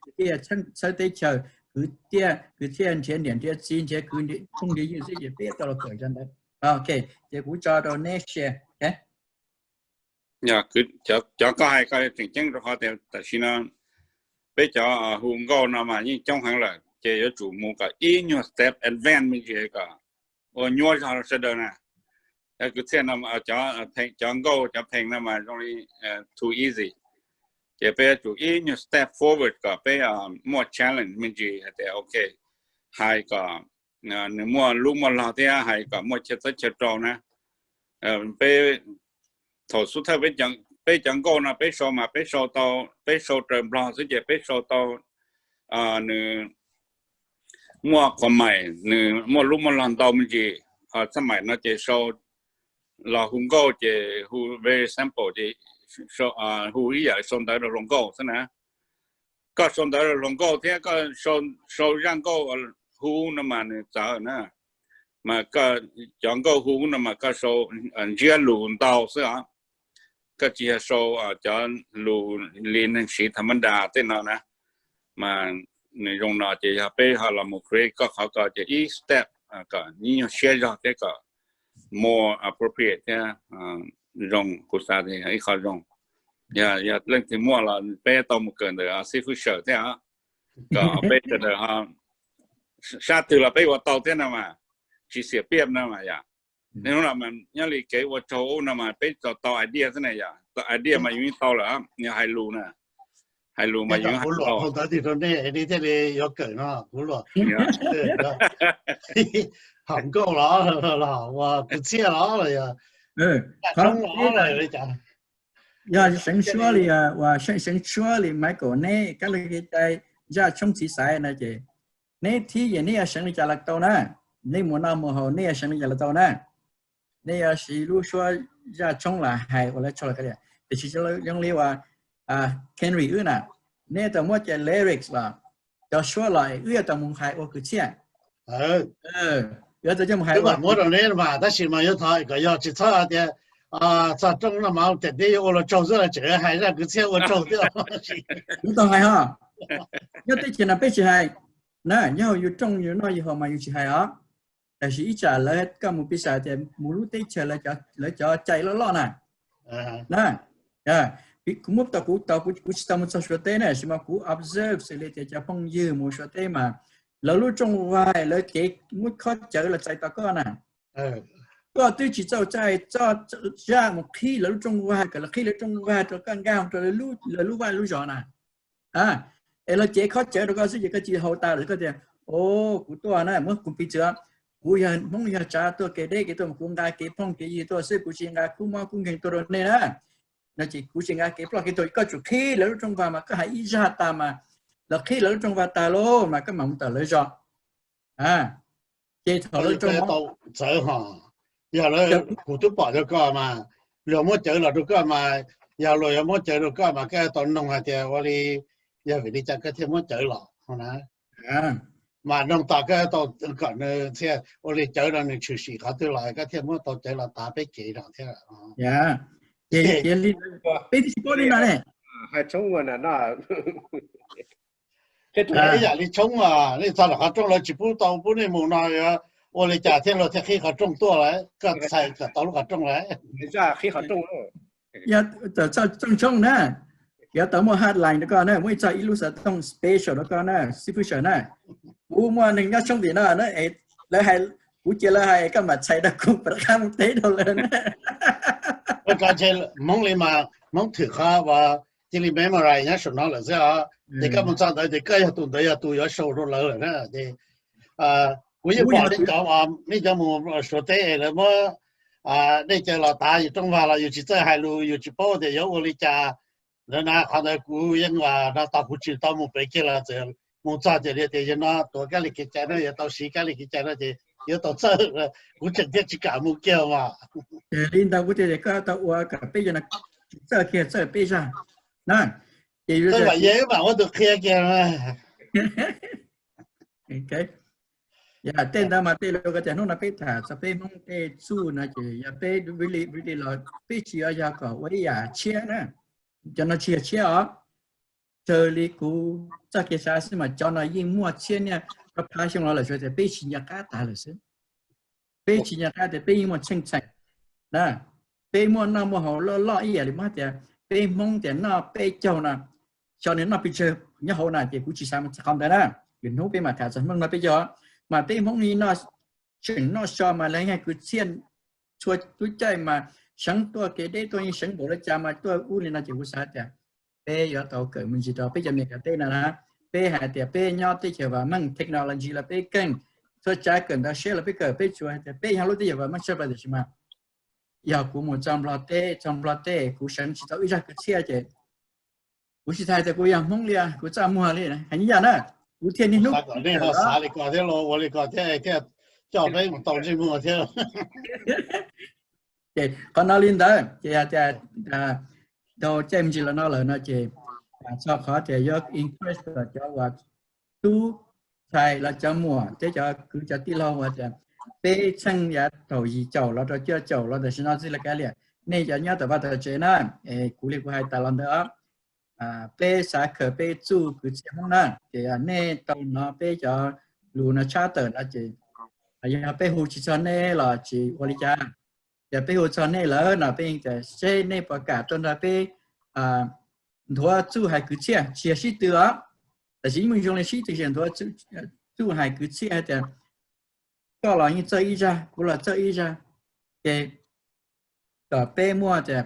kwv txhiaj txhawb teb chaws, kwv txhiaj, kwv txhiaj nrhiav niam nrhiav txiv, nrhiav kwv phooj nrhiav ywg xwb ces peb tau los kawm zaj ntawd. Ok, ces kuv tso rau neb share. Cov koj hais ko tseem ceeb rau qhov tias tam sim no peb cov hu nkauj no mas yeej coob heev lawm, ces yuav tsum mus kom ib nyuag step advance me ntsis kom ua nyuaj zog rau sawv daws na. Kwv txhiaj no, cov nkauj cov pheej no mas zoo li too easy, ces peb yuav tsum ib nyuag step forward kom peb muaj challenge me ntsis hais tias ok, hais kom nws muaj lub muaj log thiab hais kom muaj chaw txawb chaw rau na. Peb thaum xub thawj peb cov nkauj no peb sau mas peb sau tau, peb sau raws Nplog xwb ces peb sau tau nws muaj qhuas maim, nws muaj lub muaj log ntau me ntsis. Ho txaj maim no ces sau los hu nkauj ces hu very simple ces hu ib yam sau ntawv rau hluas nkauj xwb na. Koj sau ntawv rau hluas nkauj thiab koj sau zaj nkauj hu no mas nws txawv na. Mas koj cov nkauj hu no mas koj sau ntsiab lus ntau xwb os. Koj tsis yog sau cov lus li neeg siv tha ma da tej no na. Mas nws zoo no ces yog peb ho los mus create koj qhov ko ces ib step kom ib nyuag siab zog thiab kom more appropriate thiab zoo, kuv xav tias yog ib qho zoo. Yog leej twg muaj los peb tau mus kawm ntawm xib fwb Sawm thiab os, kom peb sawv daws sab twg los peb ua tau thiab no mas, tsis xiam piaj no mas yom. Hnub no mas nyob li kev ua tsaug ub no mas peb tau tau idea xwb na yom, tau idea mas yus yeej tau lawm, yog hais lus na, hais lus mas yus yeej hais tau. Ntawd tig rau nej nej thiaj li yuav kawm no kuv luam hom nkauj los los ua kwv txhiaj los los yog Yog seev suab li uas seev suab li Michael neb kab li kev cai zaj tshoob txiv xaiv no ces neb thib yam neb yuav seev li cas los tau na. Neb mus noj mus haus neb yuav seev li cas los tau na. Neb yuav siv lub suab zaj tshoob los hais ua lawv tshoob los tiam sis zoo li uas Henry wb na, neb tau muab cov lyrics los cov suab los wb yuav tau mus hais ua kwv txhiaj. Yuav tau coj mus hais ua muab rau neb mas tab sis mas yuav thov kom yog tsis txhob tias txog rooj no mas tias neb yuav ua luag tsaug xwb los tseem hais zaj kwv txhiaj ua tsaug thiab. Kuv tau hais ho, nyob teb chaws no peb tsis hais na, nyob hauv yus rooj yus noj yus haus mas yus tsis hais os. Tab sis ib tsam lawv koj mus piv xam tias mus lub teb chaws lawv cov cai loj loj na, na, kuv muab tau kuv tau kuv tsis tau mus txog Suav teb na sis mas kuv observe xws li tias cov phooj ywg mus Suav teb mas lawv lub rooj vag lawv kev muab khob cawv los txais tau koj na. Koj twb tsis txawj txaj txoj zaj mus qhib lawv lub rooj vag kom lawv qhib lawv rooj vag rau koj nkag rau lawv lub vaj lub zos na. Es lawv cev khob cawv rau koj xwb ces koj cia li haus tas lawm koj tias, o, kuv tuaj na, muab kuv piv txwv, kuv yog Hmoob yog tsav tuaj kev deb kev tuaj mas kuv nqa kev phooj kev ywg tuaj xwb, kuv tsis nqa kub mob kub nkeeg tuaj rau nej na. No ces kuv tsis nqa kev ploj kev tuag, koj tsum qhib lawv lub rooj vag mas koj hais ib zaj tas mas lawv qhib lawv lub rooj vag tas lawm mas koj mam mus tom lawv zos. Ces thaum lawv tau txawv ho, yog lawv, kuv twb pom rau koj mas, luag muab cawv los rau koj mas, yog luag yuav muab cawv rau koj mas koj tau noog hais tias ua li, yog vim li cas koj thiaj muab cawv los na. Mas noog tas koj tau kom nws thiaj ua li cawv no nws tshwm sim qhov twg los koj thiaj muab tau cawv los tav peb kev no thiab. Peb twb tsis paub li no ne. Ib yam li tshoob, nej txog lawm qhov rooj lawv tsis pub tau pub nej mus no, ua li cas thiaj luag thiaj qhib qhov rooj tuaj lawm, koj txhais kom tau lub qhov rooj lawm. Yog txog txoj tshoob na, yuav tau muaj hotline rau koj na, muaj ib txog ib lub xov tooj special rau koj na, xib fwb Sawm na. Kuv muaj neeg nyob tshoob tim no, lawv hais, kuv cia lawv hais koj mam txhais rau kuv pab qab mus teb rau lawv na. Hmoob li mas Hmoob thwm qhov uas cia li memorize nyob saum no lawm xwb os. Ces koj mus txog ntawd ces koj yog tus ntawd yog tus yuav sau rau lawv lawm na. Ces kuv yeej pom nej cov, nej cov mus Suav teb lawv muab dej cawv los tav yus rooj vag los yus tsis txawj hais lus yus tsis paub tias yuav ua li cas. Lawv na qhov ntawd kuv yeej no tau kuv tsis tau mus pem kiag los txawm mus txog ces tias yog no tuav kab li kev cai no yuav tau siv kab li kev cai no ces yuav tau txawj, kuv tseem thiaj tsis kam mus kiag mas. Li ntawd kuv thiaj tias koj tau ua kom peb cov no tsis txawj kiag txawj peb zaj na. Ces mam ua tus qhia kiag. Yog tej ntawd mas tej lus ko tias hnub no peb tham txog peb Hmoob tej txuj no ces yog peb really los peb tsis yog kom ua ib yam tshiab na. Cov no tsis yog tshiab os. Raws li kuv txoj kev xav xwb mas cov no yeej muaj txhiab niaj rau phav xyoo los lawm, tsuas tias peb tsis nco qab tas lawm xwb. Peb tsis nco qab tias peb yeej muaj tsheej txheem na. peb muaj noj muaj haus loj loj ib yam li muab tias peb Hmoob tias noj peb caug no, xyov nws noj pes tsawg nyob hauv na ces kuv tsis xav mus txog qhov ntawd na. Lwm hnub peb mam tham txog Hmoob noj peb caug, mas peb Hmoob li no tseem noj so mas lawv yeej kwv txhiaj txhua lub caij mas seev tuaj kev deb tuaj yeej seev npaum li cas mas tuaj ub li no ces kuv xav tias peb yuav tau kawm me ntsis rau peb cov Meskas teb no na. Peb hais tias peb nyob teb chaws vam meej technology los peb keej, txhua tsav kawm ntawv siab los peb kawm, peb tsuas hais tias peb yog lub teb chaws vam meej tshaj plaws tiam sis mas yog kuv mus txog Nplog teb, txog Nplog teb kuv seev tsis tau ib zaj kwv txhiaj ces kuv tsis tau hais tias kuv yog Hmoob li, kuv txaj muag li hais ib yam na, kuv thiaj niaj hnub xav li ko thiab los ua li ko thiab thiaj coj peb mus tau ntsej muag thiab. Ces qhov no li ntawd ces tias dhau caij me ntsis los no lawm no ces txog qhov tias yuav encourage cov uas tub ntxhais los cov muam thiab cov kwv cov tij laug uas tias peb txheej yav thaum yim caum los rau cuaj caum los tam sim no txij li kav liam, nej cov nyob tom vaj tom tsev na, es kuv li kuv hais tas los ntawd os, peb xav khaws peb txuj kwv txhiaj Hmoob na ces nej tau hnov peb cov lus no tshaj tawm no ces yog peb hu tsis txog nej los tsis ua li cas. Yog peb hu txog nej lawm no peb yeej tias seb nej puas kam tuaj nrog peb nthuav txuj hais kwv txhiaj, tsis yog sib tw os, tab sis yeej zoo li sib tw, tsis yog nthuav txuj hais kwv txhiaj hais tias koj los yeej txawj ib zaj, kuv los txawj ib zaj, ces kom peb muaj tias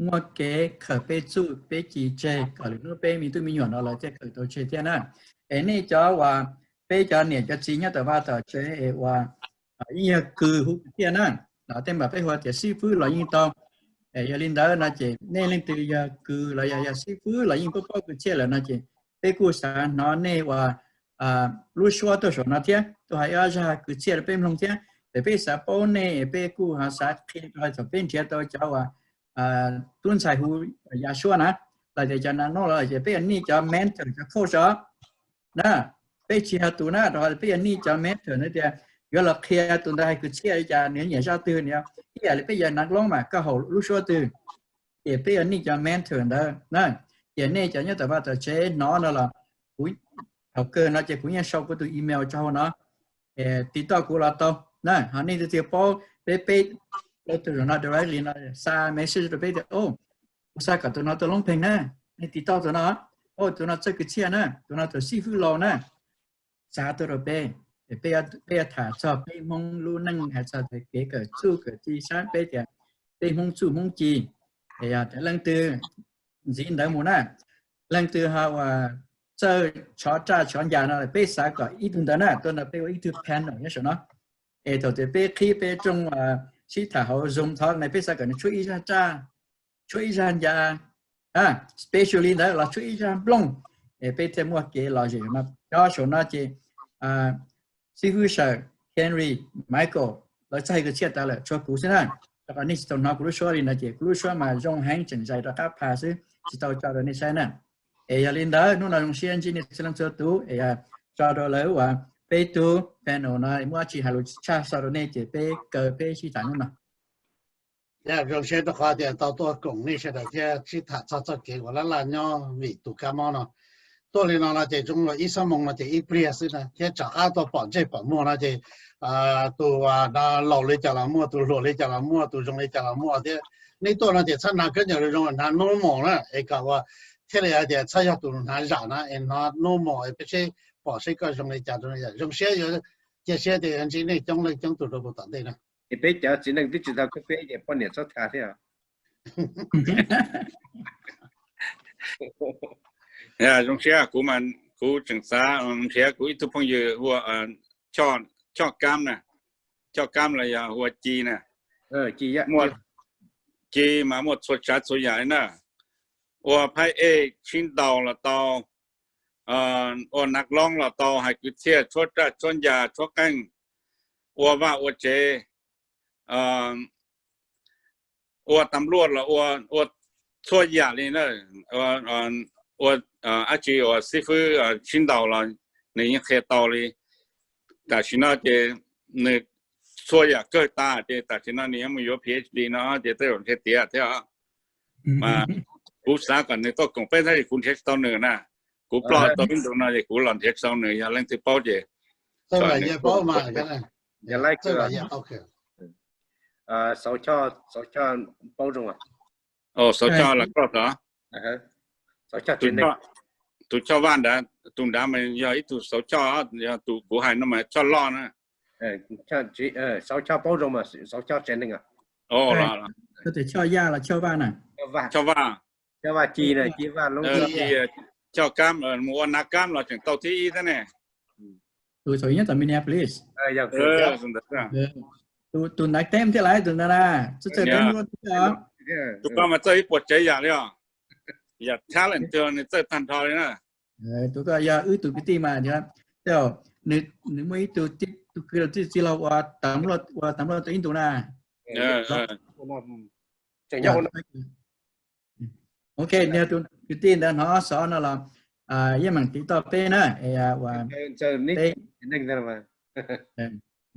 muaj kev khaws peb txuj peb ci tseg kom lwm hnub peb me tub me nyuam no lawv thiaj khaws tau tseg thiab na. Es nej cov uas peb cov niam cov txiv nyob tom vaj tom tsev es uas yeej yog kws hu kwv txhiaj na, los tej mas peb hu tias xib fwb los yeej tau. Es yog li ntawd no ces nej leej twg yog kws los yog yog xib fwb los yeej paub paub kwv txhiaj lawm no ces peb kuj xav hnov nej uas lub suab tuaj saum no thiab, tuaj hais ob zaj kwv txhiaj rau peb mloog thiab. Ces peb xav paub nej, peb kuj ho xav qhia rau thaum peb nrhiav tau cov uas tub ntxhais hu ya suab na, los tias cov nas no los ces peb yog nej cov mentor cov coach os na. Peb tsis yog tus na, rau qhov peb yog nej cov mentor na tias yuav los qhia tus ntawd hais kwv txhiaj li cas, nws nyiam zaj twg, nws ib yam li peb yog nas loob mas koj haum lub suab twg, ces peb yog nej cov mentor ntawd na. Ces nej cov nyob tom vaj tom tsev hnov no los kuv thaum kawg no ces kuv yeej sau kuv tus email tso hauv no, tiv toj kuv los tau na. Ho nej twg twg paub peb peb plaub tug no directly no xa message rau peb tias, o, kuv xav kom tus no tuaj Loob Pheej na, nej tiv toj tus no, o, tus no txawj kwv txhiaj na, tus no tus xib fwb laus na, xa tuaj rau peb, peb yuav tham txog peb Hmoob lub neej, hais txog kev kawm txuj kawm ci, sab peb tias peb Hmoob txuj Hmoob ci. Yog tias leej twg ntxiv ntawd mus na, leej twg ho uas txawj tshov raj tshov ncas no peb xav kom ib tug ntawd na tuaj nrog peb ua ib tug panel nyob saum no. Es thaum tias peb qhib peb rooj sib tham hauv Zoom thov na peb xav kom nws tshuab ib zaj raj, tshuab ib zaj ncas, specially ntawd los tshuab ib zaj nplooj, es peb thiaj muaj kev lom zem no. Cov saum no ces xib fwb Sawm, Henry, Michael, lawv txawj hais kwv txhiaj tas lawm, tshuav kuv xwb na. Rau qhov nej tsis tau hnov kuv lub suab li no ces kuv lub suab mas zoo heev tseem zais rov qab pha xwb, tsis tau tso rau nej saib na. Es yog li ntawd hnub no zoo siab ntsib nej txhua leej txhua tus, es tso rau lawv uas peb tug panel no muaj dab tsi hais lus tshaj so rau nej ces peb kaw peb sib tham hnub no. Zoo siab rau qhov tias tau tuaj koom nej sawv daws thiab sib tham txog txoj kev uas laj laj nyob vim tus kab mob no. Tuaj li no no ces zoo li ib xuab moos no ces ib pliag xwb na thiab rov qab tuaj pom ntsej pom muag no ces tus laus li cas los muaj, tus hluas li cas los muaj, tus zoo li cas los muaj thiab. Nej tuaj no ces txhob hnav khaub ncaws zoo, hnav normal na es kom ua thiaj li hais tias txhob yog tus hnav zam na es hnav normal es peb seb pom seb koj zoo li cas zoo li cas. Zoo siab yuav cia siab tias yuav ntsib nej coob leej coob tus rau puag tom ntej na. Es peb cov txiv neej twb tsis tau khaub peb ces poj niam txhob tham thiab. Zoo siab kuv, kuv tseem xav nrhiav kuv ib tug phooj ywg ua Choj Kab na, Choj Kab los yog ua Ci na. Muaj Ci mas muaj txhua tsav txhua yam li na, ua phab ej tshib ntaus los tau, ua nav loob los tau, hais kwv txhiaj, tshuab raj tshuab ncas tshuab qeej, ua vaj ua tsev, ua tas luaj los ua, ua txhua yam li na, ua dab tsi uas xib fwb sib ntaus los nws yeej qhia tau li. Tam sim no ces nws txhua yam kawg tas ces tam sim no nws yuav mus yuav PhD no ces tej zaum nrhiav tiav thiab. Mas kuv xav kom nws tuaj koom peb tab sis kuv nrhiav tsis tau nws na. Kuv ploj tau ib ntus no ces kuv los nrhiav tsis tau nws, yog leej twg paub ces Xauv Choj, Xauv Choj paub zoo. Xauv Choj los koj tod. Tus Choj Vaj ntawd, tus nrad mas yog ib tug Xauv Choj, yog tus kuv hais no mas Choj Loj na. Xauv Choj paub zoo mas Xauv Choj tsev neeg. Tus Choj Yaj los Choj Vaj na? Choj Vaj. Choj Vaj Ci, Ci Vaj Loob, Choj Kab, mus ua Nav Kab los tseem tau thib ib thiab ne. Tus thaum nyob tom Minneapolis. Tus Nav Teeb thiab lawm tus ntawd na, txawj txawj teeb luaj thiab. Tus koj mas txawj ib puas tsev yam li os. Yam talent twg nws txawj tag nrho li na. Tus koj yog wb tus kwv tij mas, nws muaj ib tug, tus kwv tij tij laug ua tas npluaj tau ib ntus na. Ok, nws yog tus kwv tij ntawd hnov xov no los yeej meem tiv toj peb na, es ua peb.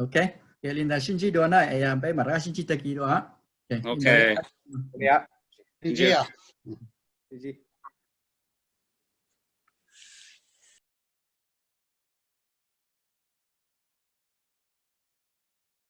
Ok, yog li ntawd sib ntsib dua na, es yog peb mam rov qab sib ntsib tag kis dua.